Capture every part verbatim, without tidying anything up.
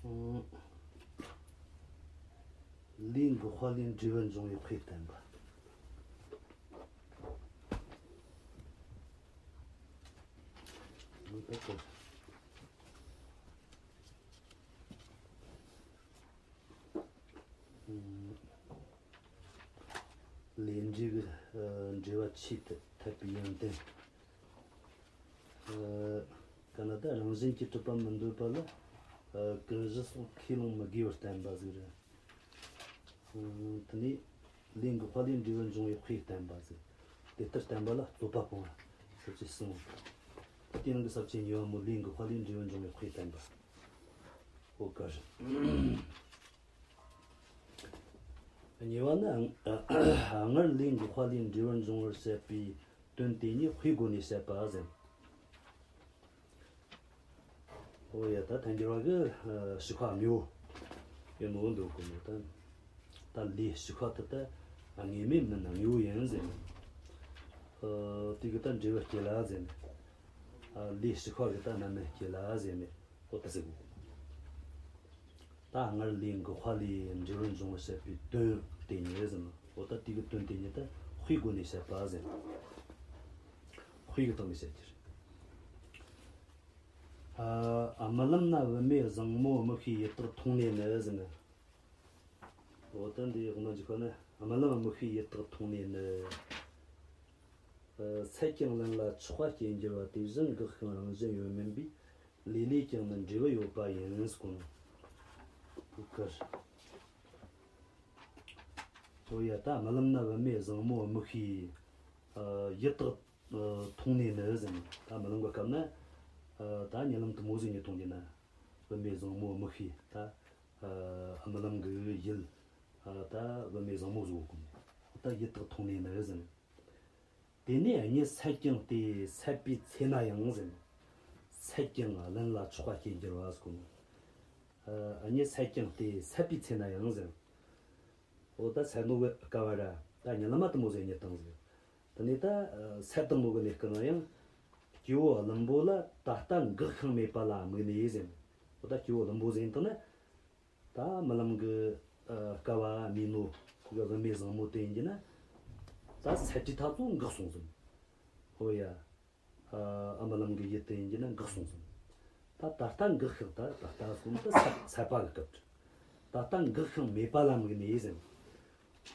ལས་འགགས་པ་ལས་འབྲས་བུ་འབྱུང་བའི་དཔེ་བསྟན་པ། ལས་འབྲས་ཀྱི་འབྲེལ་བ་ཆེས་ཐད་པའི་ཡོན་ཏན། ཨ། ག་ན་ད་རང་བཞིན་གྱིས་གྲུབ་པ་མི་འདོད་པ་ལ། ཨ། ཀུན་གཞི་སོགས་ཁས་ལེན་མི་དགོས་པར་བསྟན་པ་ཟིག་རེད། ཨ། དེ་ནས་ལས་འགགས་པ་ལས་འབྲས་བུ་འབྱུང་བའི་དཔེ་བསྟན་པ་ཟིག། དེ་ལྟར་བསྟན་པ་ལ་རྩོད་པ་སྤོང་བ་ཟེར་གྱི་གསུངས། དེ་ནང་གི་ས་བཅད་གཉིས་པ་མོ་ལས་འགགས་པ་ལས་འབྲས་བུ་འབྱུང་བའི་དཔེ་བསྟན་པ། ཨོ་ཀ་རེད། གཉིས་པ་ནི། ཨ། སྔར་ལས་འགགས་པ་ལས་འབྲས་བུ་འབྱུང་བར་བཤད་པའི་དོན་དེ་ཉིད་དཔེའི་སྒོ་ནས་བཤད་པ་ཟེར། ཨོ་ཡ། ད་ཐལ་འགྱུར་བ་གི། ཨ། ཞིག་པ་དངོས་པོ་ཡིན་ནོ་འདོད་གོ་ནོ་ད། ད་ལས་ཞིག་པ་དེ་ད་དངོས་མེད་མིན་དངོས་པོ་ཡིན་ཟེར་ནས། ཨ། དེ་གི་ད་འབྲས་བུ་སྐྱེ་ལ་ཟེར་ནས། ཨ། ལས་ཞིག་པ་གི་ད་རྣམ་སྨིན་སྐྱེ་ལ་ཟེར་ནས། ཨོ་ད་ཟེར་གོ། ད་སྔར་ལས་འགགས་པ་ལས་འབྲས་བུ་འབྱུང་བར་བཤད་པའི་དོན་དེ་ཉིད་ཟེར་ན། ཨོ་ད་དེ་གི་དོན་དེ་ཉིད་ད་དཔེའི་སྒོ་ནས་བཤད་པ་ཟེར། དཔེ་གི་སྟེང་ནས་བཤད་རྒྱུ་རེད། ཨ། རྨི་ལམ་ན་བུད་མེད་བཟང་མོ་མིག་ཤེས་ཡི་དྭགས་མཐོང་ནས་ནི་ཟེར་ན། འོ་ད་འདི་འོག་མ་འཇུག་པ་ནི། རྨི་ལམ་མིག་ཤེས་ཡི་དྭགས་མཐོང་ནས་ནི། ཨ། སད་ཀྱང་ལན་ལ་ཆགས་པ་སྐྱེ་འགྱུར་བ་དེ་བཞིན་འགགས་ཤིང་རང་བཞིན་ཡོད་མིན་པས། ལས་ལས་ཀྱང་ནི་འབྲས་བུ་ཡོད་པ་ཡིན་ཟེར་གོ་ནོ། ཨོ་ཀ་རེད། འོ་ཡ། ད་རྨི་ལམ་ན་བུད་མེད་བཟང་མོ་མིག་ཤེས། ཨ། ཡི་དྭགས། ཨ། མཐོང་ནས་ནི་ཟེར་ན། ད་རྨི་ལམ་གི་སྐབས་ན། ཨ། ད་རྨི་ལམ་དེ་མོ་ཟིག་གཉིད་མཐོང་རྒྱུ་ན། བུད་མེད་བཟང་མོ་མིག་ཤེས་ད། ཨ། རྨི་ལམ་གི་ཡུལ། ཨ། ད་བུད་མེད་བཟང་མོ་ཟིག་གོ་ནོ། ད་ཡི་དྭགས་མཐོང་ནས་ནི་ཟེར་ན། དེ་ནས་གཉིད་སད་ཀྱང་སྟེ་སད་པའི་ཚེ་ན་ཡང་ཟེར། སད་ཀྱང་ལན་ལ་ཆགས་པ་སྐྱེ་འགྱུར་བ་ཟེར་གོ་ནོ། ཨ། གཉིད་སད་ཀྱང་སྟེ་སད་པའི་ཚེ་ན་ཡང་ཟེར། འོ་ད་སད་ནོ་གི་སྐབས་ར་ད་རྨི་ལམ་མ་དེ་མོ་ཟིག་གཉིད་བཏང་ཟིག། དེ་ནས་ད། ཨ། སད་བཏང་ནོ་གི་གནས་སྐབས་ན་ཡང་། སྐྱེ་བོ་བླུན་པོ་ལ་ད་ལྟ་འགགས་ཤིང་མེད་པ་ལ་དམིགས་ནས་ཟེར། འོ་ད་སྐྱེ་བོ་བླུན་པོ་ཟིག་ཡིན་དང་ན། ད་རྨི་ལམ་གི། ཨ། སྐབས་བུད་མེད་ནོ་གི་བུད་མེད་བཟང་མོ་དེ་ཡིན་གྱི་ན། ད་སད་དུས་ཐག་ཚོ་འགགས་སོང་ཟིག། ཧོ་ཡ། ཨ། རྨི་ལམ་གི་ཡུལ་དེ་ཡིན་གྱི་ན་འགགས་སོང་ཟིག། ད་ད་ལྟ་འགགས་ཤིང་། ད་ད་ལྟ་སོང་ད་སད། སད་པ་གི་སྐབས། ད་ལྟ་འགགས་ཤིང་མེད་པ་ལ་དམིགས་ནས་ཟེར།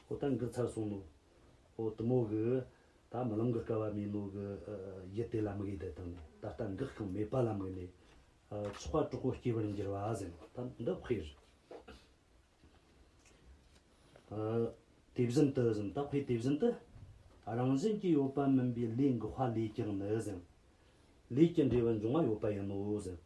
ཧོ་ད་འགགས་ཚར་སོང་ནོ། ཧོ་དེ་མོ་གི། ད་རྨི་ལམ་གི་སྐབས་བུད་མེད་ནོ་གི། ཨ། ཡུལ་དེ་ལ་དམིགས་ཏེ་བཏང་ནས། ད་ལྟ་འགགས་ཤིང་མེད་པ་ལ་དམིགས་ནས། ཨ། ཆགས་པ་དྲག་པོ་སྐྱེ་བར་འགྱུར་བ་ཟེར། ད་འདི་དཔེ་རེད། ཨ། དེ་བཞིན་དུ་ཟེར། ད་དཔེ་དེ་བཞིན་དུ། རང་བཞིན་གྱིས་ཡོད་པ་མིན་པའི་ལས་འགགས་པ་ལས་ཀྱང་ནི་ཟེར། ལས་ཀྱི་འབྲས་བུ་འབྱུང་བ་ཡོད་པ་ཡིན་ནོ་ཟེར།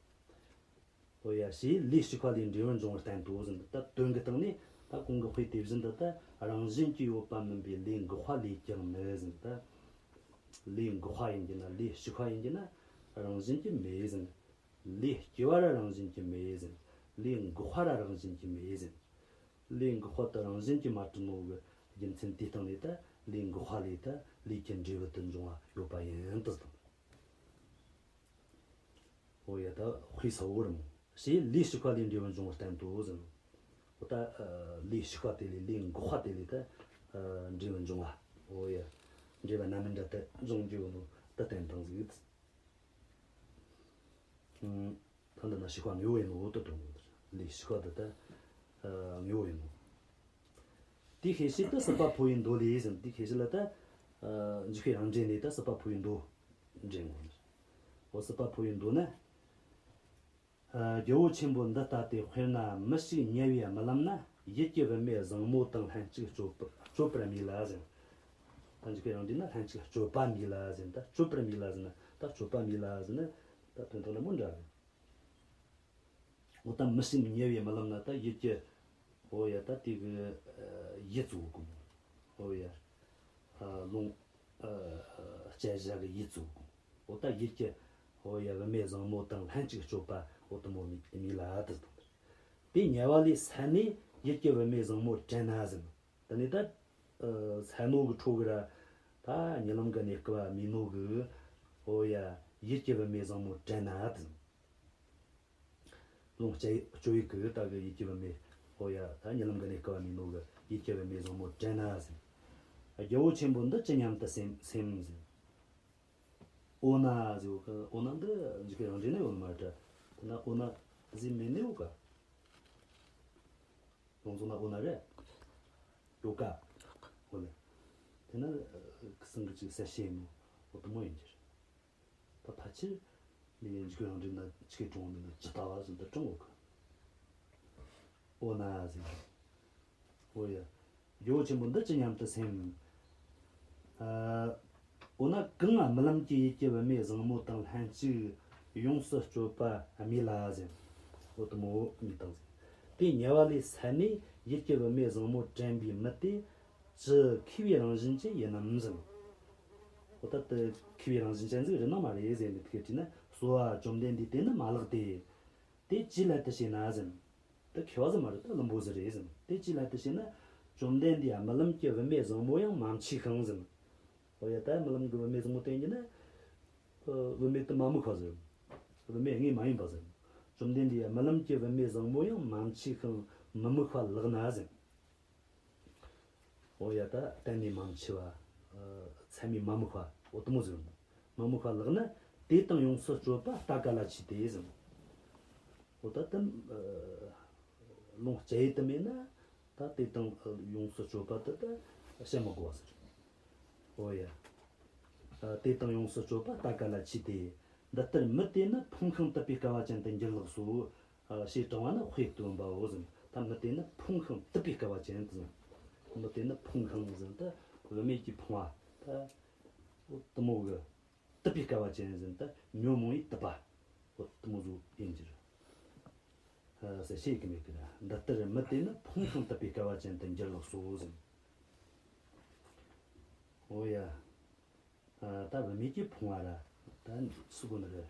ཨོ་ཡ། ཞེས་ལས་ཞིག་པ་ལས་འབྲས་བུ་འབྱུང་བར་བསྟན་ཏོ་ཟེར། ད་དོན་གྱི་སྟེང་ནས་ད་གོང་གི་དཔེ་དེ་བཞིན་དུ། ད་རང་བཞིན་གྱིས་ཡོད་པ་མིན་པའི་ལས་འགགས་པ་ལས་ཀྱང་ནི་ཟེར། ད་ལས་འགགས་པ་ཡིན་གྱི་ན། ལས་ཞིག་པ་ཡིན་གྱི་ན་རང་བཞིན་གྱིས་མེད་ཟེར། ལས་སྐྱེ་བ་ར་རང་བཞིན་གྱིས་མེད་ཟེར། ལས་འགགས་པ་ར་རང་བཞིན་གྱིས་མེད་ཟེར། ལས་འགགས་པ་དེ་རང་བཞིན་གྱིས་མ་གྲུབ་ནོ་གི་རྒྱུ་མཚན་དེའི་སྟེང་ནས། ད་ལས་འགགས་པ་ལས་ད་ལས་ཀྱི་འབྲས་བུ་དེ་འབྱུང་བ་ཡོད་པ་ཡིན་ཏེ་ཟེར། ཨོ་ཡ། ད་དཔེ་གསལ་བོ་རེད་མོ། ཞེས་ལས་ཞིག་པ་ལས་འབྲས་བུ་འབྱུང་བར་བསྟན་ཏོ་ཟེར། ཨོ་ད། ཨ། ལས་ཞིག་པ་དེ་ལས། ལས་འགགས་པ་དེ་ལས་ད། ཨ། འབྲས་བུ་འབྱུང་བ། ཨོ་ཡ། འབྲས་བུ་རྣམ་སྨིན་འདྲ་དེ་འབྱུང་རྒྱུ་ཡོད་ནོ་དེ་བསྟན་བཏང་ཟིག། ཨ། ད་འདི་ན་ཞིག་པ་དངོས་པོ་ཡིན་ནོ་དེ་སྟོན་གོ་ནི། ལས་ཞིག་པ་དེ་ད། ཨ། དངོས་པོ་ཡིན་ནོ། དེའི་ཤེས་བྱེད་དུ་སྲིད་པ་འཕོ་བའི་མདོ་ལས་ཟེར། དེའི་ཤེས་བྱེད་ལ་ད། ཨ། འཇུག་པའི་རང་འགྲེལ་ནས་ད་སྲིད་པ་འཕོ་བའི་མདོ་འདྲེན་གོ་ནི། འོ་སྲིད་པ་འཕོ་བའི་མདོ་ན། ཨ། རྒྱལ་པོ་ཆེན་པོ་འདི་ལྟ་སྟེ། དཔེར་ན་མི་ཞིག་ཉལ་བའི་རྨི་ལམ་ན་ཡུལ་གྱི་བུད་མེད་བཟང་མོ་དང་ལྷན་ཅིག་སྤྱོད་པ། སྤྱོད་པར་རྨིས་ལ་ཟེར། ད་འཇུག་པའི་རང་འགྲེལ་ན་ལྷན་ཅིག་སྤྱོད་པ་རྨིས་ལ་ཟེར། ད་སྤྱོད་པར་རྨིས་ལ་ཟེར་ན། ད་སྤྱོད་པ་རྨིས་ལ་ཟེར་ན། ད་དོན་དག་ནི་མོ་འདྲ་གི། འོ་ད་མི་ཞིག་ཉལ་བའི་རྨི་ལམ་ན་ད་ཡུལ་གྱི། འོ་ཡ། ད་དེ་གི། ཨ། ཡུལ་ཚོ་གོ། འོ་ཡ། ཨ། ལོངས། ཨ། སྤྱད་བྱ་གི་ཡུལ་ཚོ་གོ། འོ་ད་ཡུལ་གྱི། འོ་ཡ། བུད་མེད་བཟང་མོ་དང་ལྷན་ཅིག་སྤྱོད་པ། འོ་དེ་མོ་རྨིས་ལ་དེ་དང་། དེ་ཉལ་བ་ལས་སད་ནས་ཡུལ་གྱི་བུད་མེད་བཟང་མོ་དྲན་ན་ཟེར། དེ་ནས་ད། ཨ། སད་ནོ་གི་འཕྲོ་གི་ར། ད་རྨི་ལམ་གི་གནས་སྐབས་བུད་མེད་ནོ་གི། འོ་ཡ། ཡུལ་གྱི་བུད་མེད་བཟང་མོ་དྲན་ན་དེ། ལོངས་སྤྱོད་སྤྱོད་ཡུལ་གྱི་ད་གི་ཡིད་ཀྱི་བུད་མེད། ཨོ་ཡ། ད་རྨི་ལམ་གྱི་གནས་སྐབས་མི་ནོ་གི་ཡིད་ཀྱི་བུད་མེད་བཟང་མོ་དྲན་ན་ཟེར། རྒྱལ་པོ་ཆེན་པོ་འདི་ཅི་སྙམ་དུ་སེམས་སེམས་ཟེར། འོ་ན་ཟེར་གི། འོ་ན་འདི་འཇིག་གི་རང་འདྲེན་ནི་ཡོད་མ་རེད། དེ་ན་འོ་ན་ཟེར་མེད་ནི་ཡོད་ག། ཡོངས་རྫོགས་ན་འོ་ན་རེད། ཡོད་ག། འོ་ལེ། དེ་ན་ཁུ་སང་གི་ཅིག་གསལ་བཤད་ཡིན་ནོ། འོ་དེ་མོ་ཡིན་གྱི་རེད། ད་ཕལ་ཆེར་ནི་འཇིག་གི་རང་འདྲེན་ན་ཆི་གི་གྲོང་མིན་ན་ཇི་ལྟ་བ་བཞིན་དུ་གྲོང་འོ་གི། འོ་ན་ཟེར་གི། འོ་ཡ། རྒྱལ་པོ་ཆེན་པོ་འདི་ཅི་སྙམ་དུ་སེམས། ཨ། འོ་ན་གང་རྨི་ལམ་གྱི་ཡིད་ཀྱི་བུད་མེད་བཟང་མོ་དང་ལྷན་ཅིག་ཡོངས་སུ་སྤྱོད་པ་རྨིས་ལ་ཟེར། འོ་དེ་མོ་རྨིས་དང་ཟེར། དེ་ཉལ་བ་ལས་སད་ནས་ཡིད་ཀྱི་བུད་མེད་བཟང་མོ་དྲན་པའི་མི་དེ་ཅི་མཁས་པའི་རང་བཞིན་ཅན་ཡིན་ནམ་ཟེར། འོ་ད་དེ་མཁས་པའི་རང་བཞིན་ཅན་ཟིག་རེད་ན་མ་རེད་ཟེར་ནས་དེ་ག་དྲིས་ན། གསོལ་བ། བཅོམ་ལྡན་འདས་དེ་ནི་མ་ལགས་ཏེ། དེ་ཅིའི་སླད་དུ་ཞེ་ན་ཟེར། དེ་མཁས་པ་ཟིག་མ་རེད། ད་བླུན་པོ་ཟིག་རེད་ཟེར། དེ་ཅིའི་སླད་དུ་ཞེ་ན། བཅོམ་ལྡན་འདས་རྨི་ལམ་གྱི་བུད་མེད་བཟང་མོ་ཡང་མ་མཆིས་ཤིང་ཟེར། འོ་ཡ། ད་རྨི་ལམ་གྱི་བུད་མེད་བཟང་མོ་དེ་ཡིན་ན། ཨ། བུད་མེད་དེ་མ་དམིགས་པ་ཟེར། བུད་མེད་དངོས་མ་ཡིན་པ་ཟེར། བཅོམ་ལྡན་འདས་རྨི་ལམ་གྱི་བུད་མེད་བཟང་མོ་ཡང་མ་མཆིས་ཤིང་མི་དམིགས་པ་ལགས་ན་ཟེར། འོ་ཡ། ད་གཏན་ནས་མ་མཆིས་པ། ཨ། ཚད་མས་མ་དམིགས་པ། འོ་དེ་མོ་ཟེར། མི་དམིགས་པ་ལགས་ན་དེ་དང་ཡོངས་སུ་སྤྱོད་པ་ལྟ་ག་ལ་མཆིས་ཏེ་ཟེར། འོ་ད་དེ། ཨ། ལོངས་སྤྱད་ཡུལ་དེ་མེད་ན་ད་དེ་དང་ཡོངས་སུ་སྤྱོད་པ་དེ་ད་བཤད་མི་དགོས་པ་ཟེར། འོ་ཡ། ཨ། དེ་དང་ཡོངས་སུ་སྤྱོད་པ་ལྟ་ག་ལ་མཆིས་ཏེ། འདི་ལྟར་མི་དེ་ནི་ཕོངས་ཤིང་དུབ་པའི་སྐལ་བ་ཅན་དུ་འགྱུར་ལགས་སོ། ཨ། ཞེས་དྲང་བ་ནི་དཔེ་སྟོན་པའོ་ཟེར། ད་མི་དེ་ནི་ཕོངས་ཤིང་དུབ་པའི་སྐལ་བ་ཅན་དུ་ཟེར། མི་དེ་ནི་ཕོངས་ཤིང་ཟེར། ད་བུད་མེད་ཀྱི་ཕོངས་པ། ད་འོ་དེ་མོ་གི། དུབ་པའི་སྐལ་བ་ཅན་ཟེར། ད་ཉོན་མོངས་པའི་དུབ་པ། འོ་དེ་མོ་ཟིག་ཡིན་གྱི་རེད། ཨ། ཟེར་བཤད་གི་མེད་གི་ར། འདི་ལྟར་མི་དེ་ནི་ཕོངས་ཤིང་དུབ་པའི་སྐལ་བ་ཅན་དུ་འགྱུར་ལགས་སོ་ཟེར། འོ་ཡ། ཨ། ད་བུད་མེད་ཀྱི་ཕོངས་པ་ར། ད་སུ་གོ་ནི་རེད།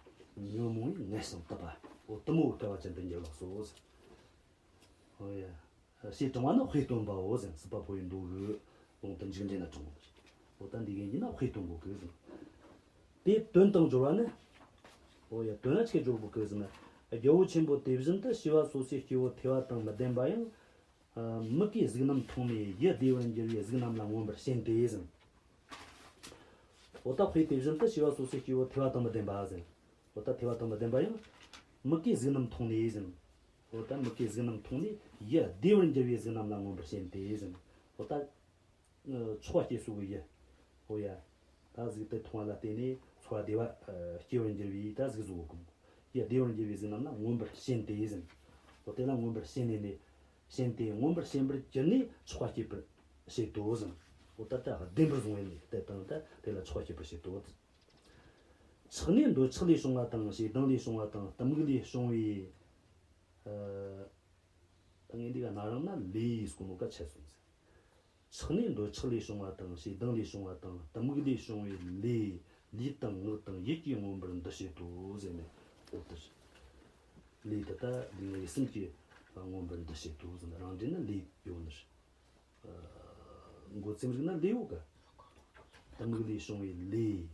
ཉོན་མོངས་པའི་ངལ་ཞིང་དུབ་པ། འོ་དེ་མོ་སྐལ་བ་ཅན་དུ་འགྱུར་ལགས་སོ་ཟེར། འོ་ཡ། ཞེས་དྲང་བ་ནི་དཔེ་སྟོན་པའོ་ཟེར། སྲིད་པ་འཕོ་བའི་མདོ་གི་ལུང་དུ་འཇུག་འགྲེལ་ན་དྲངས་པ་རེད། འོ་ད་འདི་གི་ཡིན་ན་དཔེ་སྟོན་གོ་གི་ཟེར། དེ་དོན་དང་སྦྱོར་བ་ནི། འོ་ཡ། དོན་ལ་ཆི་སྦྱོར་གོ་གི་ཟེར་ན། རྒྱལ་པོ་ཆེན་པོ་དེ་བཞིན་དུ་བྱིས་པ་སོ་སོའི་སྐྱེ་བོ་ཐོས་པ་དང་མི་ལྡན་པ་ཡང་། ཨ། མིག་གིས་གཟུགས་རྣམས་མཐོང་ནས་ཡིད་བདེ་བར་འགྱུར་བའི་གཟུགས་རྣམས་ལ་མངོན་པར་ཞེན་ཏེ་ཟེར། འོ་ད་དཔེ་དེ་བཞིན་དུ་བྱིས་པ་སོ་སོའི་སྐྱེ་བོ་ཐོས་པ་དང་མི་ལྡན་པ་ཟེར། འོ་ད་ཐོས་པ་དང་མི་ལྡན་པ་ཡང་མིག་གིས་གཟུགས་རྣམས་མཐོང་ནས་ཟེར། འོ་ད་མིག་གིས་གཟུགས་རྣམས་མཐོང་ནས་ཡིད་བདེ་བར་འགྱུར་བའི་གཟུགས་རྣམས་ལ་མངོན་པར་ཞེན་ཏེ་ཟེར། འོ་ད། ཨ། ཆོག་པ་སྐྱེ་སོ་གི་ཡིད། འོ་ཡ། ད་གཟུགས་དེ་མཐོང་བ་ལ་བརྟེན་ནས་ཚོར་བ་བདེ་བ། ཨ། སྐྱེ་བར་འགྱུར་བའི་ད་གཟུགས་བཟོ་གོ་གི། ཡིད་བདེ་བར་འགྱུར་བའི་གཟུགས་རྣམས་ལ་མངོན་པར་ཞེན་ཏེ་ཟེར། འོ་དེ་ལ་མངོན་པར་ཞེན་ནས་ནི། ཞེན་ཏེ་མངོན་པར་ཞེན་པར་གྱུར་ནས་ཆོག་པ་སྐྱེད་པར་བྱེད་དོ་ཟེར། འོ་ད་ད་བདེན་པར་བཟུང་བས་ནི་དེ་དང་ད་དེ་ལ་ཆོག་པ་སྐྱེད་པར་བྱེད་དོ། ཆགས་ནས་འདོད་ཆགས་ལས་བྱུང་བ་དང་ཞེ་སྡང་ལས་བྱུང་བ་དང་གཏི་མུག་ལས་བྱུང་བའི། ཨ། ད་ངས་འདི་ག་ན་རང་ན་ལས་ཟེར་གོ་ནོ་ག་ཆད་སོང་ཟེར། ཆགས་ནས་འདོད་ཆགས་ལས་བྱུང་བ་དང་ཞེ་སྡང་ལས་བྱུང་བ་དང་གཏི་མུག་ལས་བྱུང་བའི་ལས། ལུས་དང་ངག་དང་ཡིད་ཀྱིས་མངོན་པར་འདུ་བྱེད་དོ་ཟེར་ནས། འོ་དེ་རེད། ལས་དེ་ད་ལུས་ངག་ཡིད་གསུམ་གྱིས་མངོན་པར་འདུ་བྱེད་དོ་ཟེར་ནས། རང་འགྲེལ་ན་ལས་ཡོད་ནི་རེད། ཨ། མགོ་ཙམ་རིག་ན་ལས་ཡོད་ག། གཏི་མུག་ལས་བྱུང་བའི་ལས།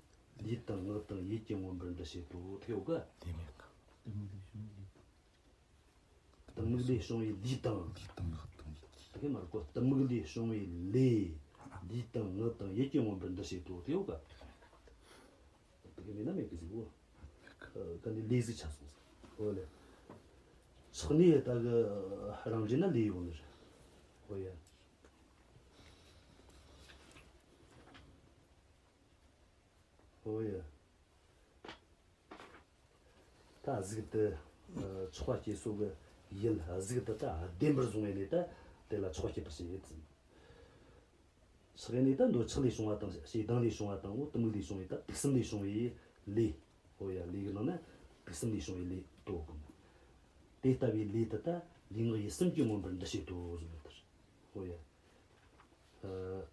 ལུས་དང་ངག་དང་ཡིད་ཀྱིས་མངོན་པར་འདུ་བྱེད་དོ། དེ་ཡོད་ག། དེ་མེད་ག། གཏི་མུག་ལས་བྱུང་བའི་ལས། གཏི་མུག་ལས་བྱུང་བའི་ལུས་དང་། ལུས་དང་ངག་དང་ཡིད་ཀྱི། དེ་ག་མ་རེད་གོ། གཏི་མུག་ལས་བྱུང་བའི་ལས། ལུས་དང་ངག་དང་ཡིད་ཀྱིས་མངོན་པར་འདུ་བྱེད་དོ། དེ་ཡོད་ག། དེ་ག་མེད་ན་མེད་གི་ཟིག་གོ། ཨ། ག་འདི་ལས་ཟིག་ཆད་སོང་ཟིག། འོ་ལེ། ཆགས་ནས་ད་གི་རང་འགྲེལ་ན་ལས་ཡོད་ནི་རེད། འོ་ཡ། འོ་ཡ། ད་གཟུགས་དེ། ཨ། ཆོག་པ་སྐྱེ་སོ་གི་ཡིད། གཟུགས་དེ་ད་བདེན་པར་བཟུང་བས་ནས་ད་དེ་ལ་ཆོག་པ་སྐྱེད་པར་བྱེད་ཟེར། ཆགས་ནས་ད་འདོད་ཆགས་ལས་བྱུང་བ་དང་ཞེ་སྡང་ལས་བྱུང་བ་དང་འོ་གཏི་མུག་ལས་བྱུང་བའི་ད་དུག་གསུམ་ལས་བྱུང་བའི་ལས། འོ་ཡ། ལས་ཀྱི་ནང་ན་དུག་གསུམ་ལས་བྱུང་བའི་ལས་དོ་གོ། དེ་ལྟ་བུའི་ལས་དེ་ད་ལུས་ངག་ཡིད་གསུམ་གྱིས་མངོན་པར་འདུ་བྱེད་དོ་གསུངས་པ་ལྟར། འོ་ཡ། ཨ།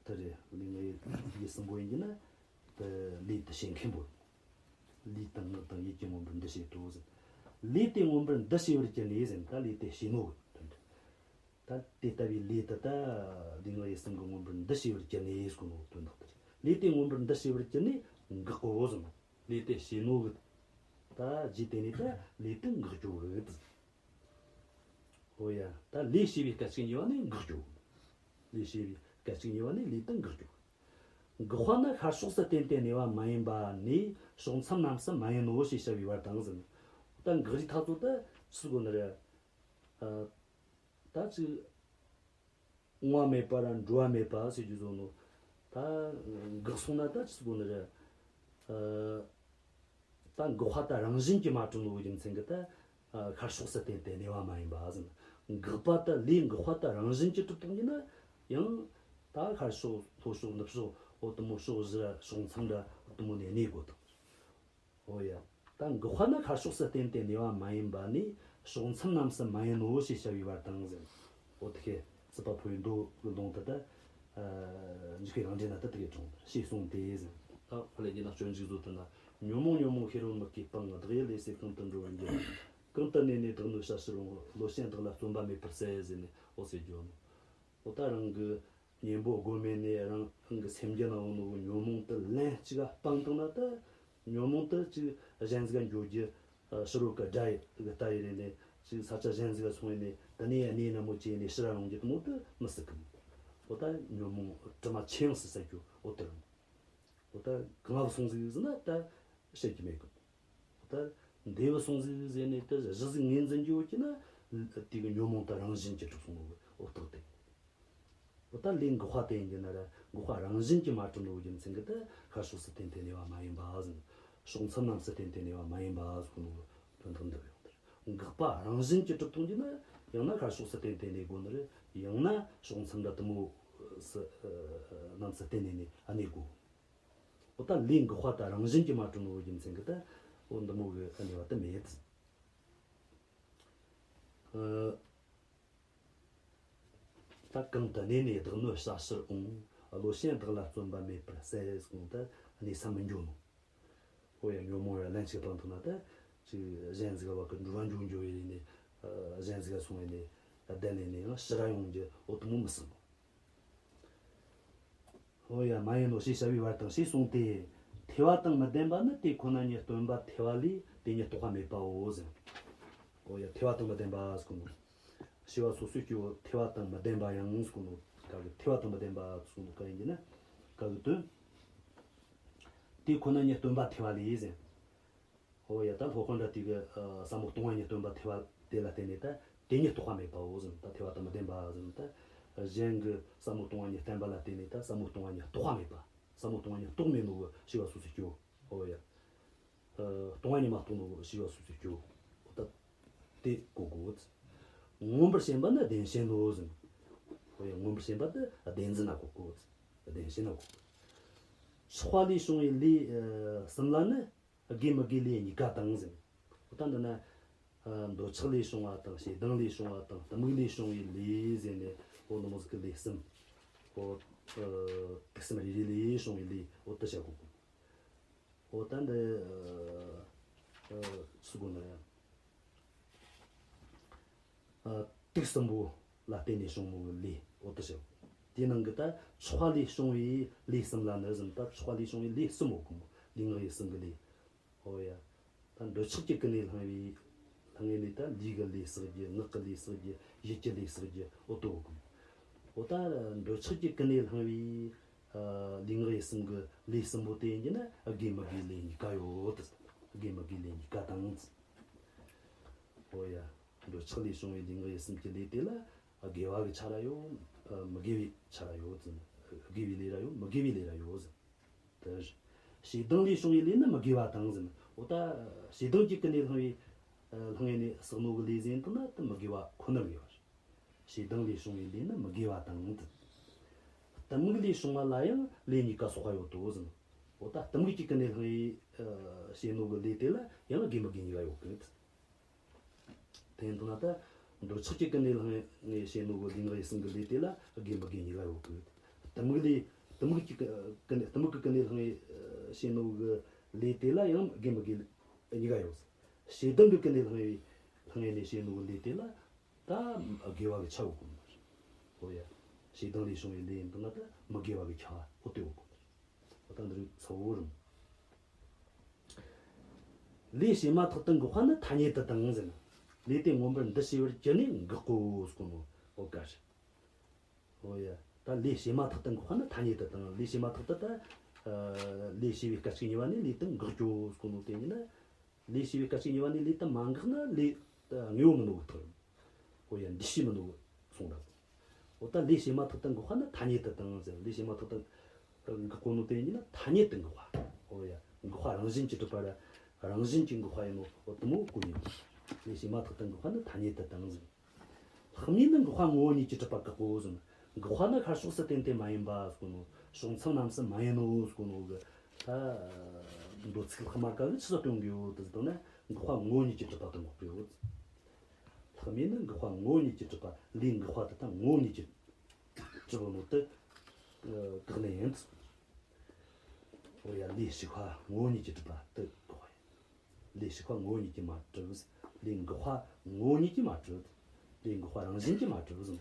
དེ་རེད། ལུས་ངག་ཡིད་གསུམ་པོ་ཡིན་གྱི་ན། དེ་ལས་དེ་བྱེད་མཁན་པོ། ལུས་དང་ངག་དང་ཡིད་ཀྱིས་མངོན་པར་འདུ་བྱེད་དོ་ཟེར། ལས་དེ་མངོན་པར་འདུ་བྱེད་པར་གྱུར་ནས་ཟེར། ད་ལས་དེ་བྱེད་ནོ་གི་དོན་དེ། ད་དེ་ལྟ་བུའི་ལས་དེ་ད་ལུས་ངག་ཡིད་གསུམ་གྱིས་མངོན་པར་འདུ་བྱེད་པར་གྱུར་ནས་ཟེར་གོ་ནོ་གི་དོན་དག་དེ་རེད། ལས་དེ་མངོན་པར་འདུ་བྱེད་པར་གྱུར་ནས་འགག་གོ་ཟེར་ནོ། ལས་དེ་བྱེད་ནོ་གི་ ད་རྗེས་དེ་ནས་ད་ལས་དེ་འགག་རྒྱུ་གི། འོ་ཡ། ད་ལས་བྱས་པའི་སྐད་ཅིག་གཉིས་པ་ནས་འགག་རྒྱུ། ལས་བྱས་པའི་སྐད་ཅིག་གཉིས་པ་ནས་ལས་དེ་འགག་རྒྱུ། འགག་པ་ནི་ཤར་ཕྱོགས་སུ་བརྟེན་ཏེ་གནས་པ་མ་ཡིན་པ་ནས་ཕྱོགས་མཚམས་རྣམས་སུ་མ་ཡིན་ནོ་ཞེས་བྱ་བའི་བར་དང་ཟེར། ད་འགག་རྒྱུའི་ཐག་ཚོད་ད་ཅི་གོ་ནི་རེད། ཨ། ད་ཅིག་འོང་བ་མེད་པ་ར་འགྲོ་བ་མེད་པ་ཟེར་རྒྱུ་བཟོ་ནོ། ད་འགག་སོང་ན་ད་ཅི་གོ་ནི་རེད། ཨ། ད་འགག་པ་ད་རང་བཞིན་གྱིས་མ་གྲུབ་ནོ་རྒྱུ་མཚན་གྱིས་ད། ཨ། ཤར་ཕྱོགས་སུ་བརྟེན་ཏེ་གནས་པ་མ་ཡིན་པ་ཟེར། འགག་པ་ད་ལས་འགག་པ་ད་རང་བཞིན་གྱིས་གྲུབ་བཏང་རྒྱུ་ན། ཡང་ད་ཤར་ཕྱོགས་ལྷོ་ཕྱོགས་ནུབ་ཕྱོགས་འོ་དེ་མོ་ཕྱོགས་བཞི་ར་ཕྱོགས་མཚམས་ར་འོ་དེ་མོ་ནས་གནས་དགོས་དང་། འོ་ཡ། ད་འགག་པ་ནི་ཤར་ཕྱོགས་སུ་བརྟེན་ཏེ་གནས་པ་མ་ཡིན་པ་ནས་ཕྱོགས་མཚམས་རྣམས་སུ་མ་ཡིན་ནོ་ཞེས་བྱ་བའི་བར་དང་ཟེར། འོ་དེ་ཁའི་སྲིད་པ་འཕོ་བའི་མདོ་གི་ལུང་དེ་ད། ཨ། འཇུག་པའི་རང་འགྲེལ་ན་ད་དེ་གའི་དྲངས་ཞེས་གསུངས་ཏེ་ཟེར། ད་ཁོ་ལས་རྒྱུ་ན་སྤྱོད་འཇུག་བཟོ་དེ་ན། ཉོན་མོངས་ཉོན་མོངས་ཤེས་རབ་མིག་གིས་སྤང་། བདག་ཡིད་ལས་སད་གང་དུ་འགྲོ་བར་འགྱུར། གང་དུ་གནས་ནས་བདག་གནོད་བྱ་ཕྱིར་འོང་། བློ་ཞན་བདག་ལ་བརྩོན་པ་མེད་པར་ཟད་ཟེར་ནས་འོ་ཟེར་རྒྱུ་ནོ། འོ་ད་རང་གི་གཉེན་པོ་སྒོམ་མེད་ནས་རང་རང་གི་སེམས་རྒྱུད་ན་ཡོད་ནོ་གི་ཉོན་མོངས་དེ་ལན་གཅིག་ག་སྤངས་བཏང་ན་ད། ཉོན་མོངས་དེ་ཅིག་གཞན་ཟིག་ག་འགྱོ་རྒྱུ། ཕྱི་རོལ་གི་དགྲ་ཡི་གི་ལྟ་ཡི་རེ་ནས་ཅིག་ས་ཆ་གཞན་ཟིག་ག་སོང་ཡི་ནས་དེ་ནས་གནས་ན་མོ་བྱས་ནས་ཕྱིར་ར་ཡོང་རྒྱུ་དེ་མོ་དེ་མི་སྲིད་གི། འོ་ད་ཉོན་མོངས་དྲི་མ་ཆེ་ཡང་སྲིད་ཟེར་རྒྱུ་འོ་དེ་རེད། འོ་ད་གང་ལ་སོང་ཟིག་ཟེར་ན་ད་བཤད་རྒྱུ་མེད་གི། འོ་ད་འདི་བ་སོང་ཟིག་ཟེར་ནས་ད་གཞི་ཟིག་ངོས་འཛིན་རྒྱུ་ཡོད་ཀྱི་ན། དེ་གི་ཉོན་མོངས་དེ་རང་བཞིན་གྱིས་གྲུབ་སོང་ནོ་འོ་རྟགས་དེ། འོ་ད་ལས་འགག་པ་དེ་ཡིན་གྱི་ན་ར་འགག་པ་རང་བཞིན་གྱིས་མ་གྲུབ་ནོ་རྒྱུ་མཚན་གྱིས་ད་ཤར་ཕྱོགས་སུ་བརྟེན་ཏེ་གནས་པ་མ་ཡིན་པ་ཟེར། ཕྱོགས་མཚམས་རྣམས་སུ་བརྟེན་ཏེ་གནས་པ་མ་ཡིན་པ་ཟེར་ནོ་དོན་དག་འདི་ཡོང་དེ་རེད། འགག་པ་རང་བཞིན་གྱིས་གྲུབ་ཐོང་གྱི་ན་ཡང་ན་ཤར་ཕྱོགས་སུ་བརྟེན་ཏེ་གནས་དགོས་ནི་རེད། ཡང་ན་ཕྱོགས་མཚམས་འདྲ་དེ་མོ་སུ་རྣམས་སུ་བརྟེན་ནས་ནས་གནས་དགོས། འོ་ད་ལས་འགག་པ་ད་རང་བཞིན་གྱིས་མ་གྲུབ་ནོ་རྒྱུ་མཚན་གྱིས་ད་འོ་འདི་མོ་གི་གནས་པ་དེ་མེད། ཨ། ད་གང་དུ་གནས་ནས་བདག་གནོད་བྱ་ཕྱིར་འོང་། བློ་ཞན་བདག་ལ་བརྩོན་པ་མེད་པར་ཟད་གསུངས་ཏེ་གནས་ས་མི་འགྱོ་ནོ། འོ་ཡ། ཉོན་མོངས་ཡ་ལན་ཅིག་སྤངས་ཐུབ་ན་ད་ཅིག་གཞན་ཟིག་བ་གི་འགྲོ་བ་འགྱོ་འགྱོ་ཡི་ནས། གཞན་ཟིག་སོང་ཡི་ནས་བསྡད་ལས་ནས་ཡང་ཕྱིར་ར་ཡོང་རྒྱུ་འོ་དེ་མོ་མི་སྲིད་ནོ། འོ་ཡ། མ་ཡིན་ནོ་ཞེས་བྱ་བའི་བར་དང་ཞེས་གསུངས་ཏེ། ཐོས་པ་དང་མི་ལྡན་པ་ནི་དེ་ཁོ་ན་ཉིད་སྟོན་པ་ཐོས་པ་ལས་དེ་ཉིད་རྟོགས་པ་མེད་པའོ་ཟེར། འོ་ཡ། ཐོས་པ་དང་མི་ལྡན་པ་ཟེར་གོ་ནོ། བྱིས་པ་སོ་སོའི་སྐྱེ་བོ་ཐོས་པ་དང་མི་ལྡན་པ་ཡང་ཟེར་གོ་ནོ། ག་གི་ཐོས་པ་དང་མི་ལྡན་པ་ཟེར་གོ་ནོ་ག་ཡིན་གྱི་ན། ག་གི་དོན། དེ་ཁོ་ན་ཉིད་སྟོན་པ་ཐོས་པ་ལས་ཟེར། འོ་ཡ། ད་སློབ་དཔོན་འདྲ་དེ་གི་ཨ་ཟབ་མོ་སྟོང་པ་ཉིད་སྟོན་པ་ཐོས་པ་དེ་ལ་བརྟེན་ནས་ད་དེ་ཉིད་རྟོགས་པ་མེད་པའོ་ཟེར། ད་ཐོས་པ་དང་མི་ལྡན་པ་ཟེར། ད་གཞན་གྱི་ཟབ་མོ་སྟོང་པ་ཉིད་བསྟན་པ་ལ་བརྟེན་ནས་ད་ཟབ་མོ་སྟོང་པ་ཉིད་རྟོགས་པ་མེད་པ། ཟབ་མོ་སྟོང་པ་ཉིད་རྟོགས་མེད་ནོ་གི་བྱིས་པ་སོ་སོའི་སྐྱེ་བོ། འོ་ཡ། ཨ། སྟོང་པ་ཉིད་མ་རྟོགས་ནོ་གི་བྱིས་པ་སོ་སོའི་སྐྱེ་བོ། འོ་ད་དེ་གོ་དགོས། མངོན་པར་ཞེན་པ་ནི་བདེན་ཞེན་ནོ་ཟེར། འོ་ཡ། མངོན་པར་ཞེན་པ་དེ་བདེན་འཛིན་ན་གོ་དགོས། བདེན་ཞེན་ན་གོ་དགོས། ཆགས་པ་ལས་བྱུང་བའི་ལས་ཨ་གསུམ་ལ་ནི། དགེ་མི་དགེའི་ལས་གཉིས་ཀ་དང་ཟེར། འོ་ད་འདི་ན། ཨ། འདོད་ཆགས་ལས་བྱུང་བ་དང་ཞེ་སྡང་ལས་བྱུང་བ་དང་གཏི་མུག་ལས་བྱུང་བའི་ལས་ཟེར་ནས་འོ་འདི་མོ་ཟིག་གི་ལས་གསུམ། འོ། ཨ། དུག་གསུམ་རེ་རེ་ལས་བྱུང་བའི་ལས་འོ་དེ་བཤད་གོ་གི། འོ་ད་འདི། ཨ། ཨ། ཟེར་གོ་ནི་ཡ། ཨ། དུག་གསུམ་པོ་ལ་བརྟེན་ནས་བྱུང་ནོ་གི་ལས་འོ་དེ་བཤད། དེའི་ནང་གི་ད་ཆགས་པ་ལས་བྱུང་བའི་ལས་གསུམ་ལ་ནི་ཟེར། ད་ཆགས་པ་ལས་བྱུང་བའི་ལས་གསུམ་ཡོད་གི་མོ། ལུས་ངག་ཡིད་གསུམ་གི་ལས། འོ་ཡ། ད་འདོད་ཆགས་ཀྱི་ཀུན་ནས་བསླངས་པའི་བསླངས་ནས་ད་ལུས་ཀྱི་ལས་བསགས་རྒྱུ། ངག་གི་ལས་བསགས་རྒྱུ། ཡིད་ཀྱི་ལས་བསགས་རྒྱུ་འོ་དེ་ཡོད་གི་མོ། འོ་ད་འདོད་ཆགས་ཀྱི་ཀུན་ནས་བསླངས་པའི། ཨ། ལུས་ངག་ཡིད་གསུམ་གི་ལས་གསུམ་པོ་དེ་ཡིན་གྱི་ན་དགེ་མི་དགེའི་ལས་གཉིས་ཀ་ཡོད། དགེ་མི་དགེའི་ལས་གཉིས་ཀ་དང་། འོ་ཡ། འདོད་ཆགས་ལས་བྱུང་བའི་ལུས་ངག་ཡིད་གསུམ་གྱི་ལས་དེ་ལ་དགེ་བ་གི་ཆ་ར་ཡོད། ཨ། མི་དགེ་བའི་ཆ་ར་ཡོད་ཟེར། དགེ་བའི་ལས་ར་ཡོད། མི་དགེ་བའི་ལས་ར་ཡོད་ཟེར། དེ་རེད། ཞེ་སྡང་ལས་བྱུང་བའི་ལས་ནི་མི་དགེ་བ་དང་ཟེར། འོ་ད་ཞེ་སྡང་གི་ཀུན་ནས་བསླངས་པའི། ཨ། བསླངས་ནས་བསགས་ནོ་གི་ལས་ཟེར་དེ་ན་དེ་མི་དགེ་བ་ཁོ་ནར་དགེ་བ་རེད། ཞེ་སྡང་ལས་བྱུང་བའི་ལས་ནི་མི་དགེ་བ་དང་། གཏི་མུག་ལས་བྱུང་བ་ལ་ཡང་ལས་གཉིས་ཀ་གསོག་པ་ཡོད་དོ་ཟེར། འོ་ད་གཏི་མུག་གི་ཀུན་ནས་བསླངས་པའི། ཨ། བྱས་ནོ་གི་ལས་དེ་ལ་ཡང་དགེ་མི་དགེ་གཉིས་ཀ་ཡོད་གི། དེ་ཡིན་དུས་ན་ད་འདོད་ཆགས་ཀྱི་ཀུན་ནས་བསླངས་ནས་བྱས་ནོ་གི་ལུས་ངག་ཡིད་གསུམ་གྱི་ལས་དེ་ལ་དགེ་མི་དགེ་གཉིས་ཀ་ཡོད་གི། གཏི་མུག་ལས། གཏི་མུག་གི་ཀུན། གཏི་མུག་གི་ཀུན་ནས་བསླངས་ནས་བྱས་ནོ་གི་ལས་དེ་ལ་ཡང་དགེ་མི་དགེ་གཉིས་ཀ་ཡོད། ཞེ་སྡང་གི་ཀུན་ནས་བསླངས་ནས་བསླངས་ནས་བྱས་ནོ་གི་ལས་དེ་ལ་ད་དགེ་བ་གི་ཆ་ཡོད་གོ་ནི་རེད། འོ་ཡ། ཞེ་སྡང་ལས་བྱུང་བའི་ལས་ཡིན་དུས་ན་ད་མི་དགེ་བ་གི་ཆ་འོ་དེ་ཡོད་གོ་ནི་རེད། འོ་ད་འདི་རིགས་ཚ་བོ་རུང་། ལས་བྱས་མ་ཐག་ཏུ་འགག་པ་ནི་ཐ་སྙད་དུ་དང་ཟེར། ལས་དེ་མངོན་པར་འདུ་བྱས་པར་གྱུར་ནས་འགག་གོ་ཟེར་གོ་ནོ། འོ་ཀ་རེད། འོ་ཡ། ད་ལས་བྱས་མ་ཐག་ཏུ་འགག་པ་ནི་ཐ་སྙད་དུ་དང་། ལས་བྱས་མ་ཐག་ཏུ་ད། ཨ། ལས་བྱས་པའི་སྐད་ཅིག་གཉིས་པ་ནས་ལས་དེ་འགག་རྒྱུ་ཟེར་གོ་ནོ་དེ་ཡིན་ན། ལས་བྱས་པའི་སྐད་ཅིག་གཉིས་པ་ནས་ལས་དེ་མ་འགགས་ན་ལས་དེ་དངོས་པོ་མིན་ནོ་གི་ཐག་རེད། འོ་ཡ། འདུས་བྱས་མིན་ནོ་གསུངས་པ། འོ་ད་ལས་བྱས་མ་ཐག་ཏུ་འགག་པ་ནི་ཐ་སྙད་དུ་དང་ཟེར། ལས་བྱས་མ་ཐག་ཏུ་འགག་གོ་ནོ་དེ་ཡིན་ན་ཐ་སྙད་དུ་འགག་པ། འོ་ཡ། འགག་པ་རང་བཞིན་གྱིས་གྲུབ་པ་ར་རང་བཞིན་གྱིས་འགག་པ་ཡིན་ནོ། འོ་དེ་མོ་གོ་ནི། ལས་བྱས་མ་ཐག་ཏུ་འགག་པ་ནི་ཐ་སྙད་དུ་དང་ཟེར། ལྷག་མས་ནི་འགག་པ་ངོ་བོ་ཉིད་ཀྱིས་གྲུབ་པ་བཀག་གོ་ཟེར། འགག་པ་ནི་ཤར་ཕྱོགས་སུ་བརྟེན་ཏེ་མ་ཡིན་པ་ཟེར་གོ་ནོ། ཕྱོགས་མཚམས་རྣམས་སུ་མ་ཡིན་ནོ་ཟེར་གོ་ནོ་གི། ད་མདོ་ཚིག་ལྷག་མ་ཀ་གི་ཆི་ཟིག་སྟོན་གི་ཡོད་དེ་ཟེར་ན། འགག་པ་ངོ་བོ་ཉིད་ཀྱིས་གྲུབ་པ་དེ་འགོག་གི་ཡོད། ལྷག་མས་ནི་འགག་པ་ངོ་བོ་ཉིད་ཀྱིས་གྲུབ་པ། ལས་འགགས་པ་དེ་དག་ངོ་བོ་ཉིད་ཀྱིས་གྲུབ་ནོ་དེ་བཀག་ནི་ཡིན། འོ་ཡ། ལས་ཞིག་པ་ངོ་བོ་ཉིད་ཀྱིས་གྲུབ་པ་དེ་འགོག་པ་ཡིན། ལས་ཞིག་པ་ངོ་བོ་ཉིད་ཀྱིས་མ་གྲུབ། ལས་འགགས་པ་ངོ་བོ་ཉིད་ཀྱིས་མ་གྲུབ། ལས་འགགས་པ་རང་བཞིན་གྱིས་མ་གྲུབ་ཟེར།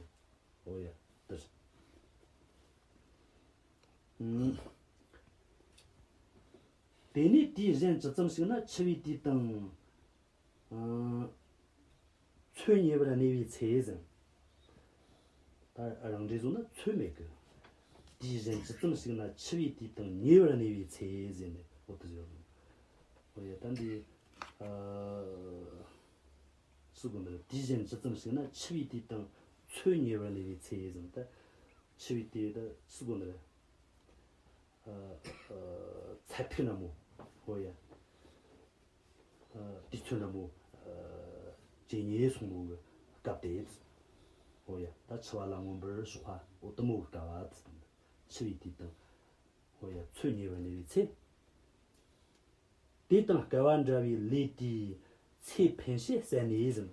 འོ་ཡ། དེ་རེད། ཨང་། དེ་ནས་དུས་གཞན་ཇི་ཙམ་ཞིག་ན་འཆི་བའི་དུས་དང་། ཨང་། ཚོད་ཉེ་བར་གནས་པའི་ཚེ་ཟེར། ད་རང་འགྲེལ་བཟོ་ན་ཚོད་མེད་གི། དུས་གཞན་ཇི་ཙམ་ཞིག་ན་འཆི་བའི་དུས་དང་ཉེ་བར་གནས་པའི་ཚེ་ཟེར་ནས་འོ་དེ་ཟེར་རོ། འོ་ཡ། ད་འདི། ཨ། སུ་གོ་ནི་རེད། དུས་གཞན་ཇི་ཙམ་ཞིག་ན་འཆི་བའི་དུས་དང་ཚོད་ཉེ་བར་གནས་པའི་ཚེ་ཟེར། ད་འཆི་བའི་དུས་ད་སུ་གོ་ནི་རེད། ཨ། ཨ། ཚད་ཐིག་ན་མོ། འོ་ཡ། ཨ། དུས་ཚོད་ན་མོ། ཨ། ཇེ་ཉེ་སོང་ནོ་གི་སྐབས་དེ། འོ་ཡ། ད་འཆི་བ་ལ་མངོན་པར་ཕྱོགས་པ་འོ་དེ་མོ་གི་སྐབས་བ། འཆི་བའི་དུས་དང་། འོ་ཡ། ཚོད་ཉེ་བར་གནས་པའི་ཚེ། དེ་དང་སྐལ་བ་འདྲ་བའི་ལས་དེའི་ཚེ་འཕེན་བྱེད་བསལ་ནས་ཟེར།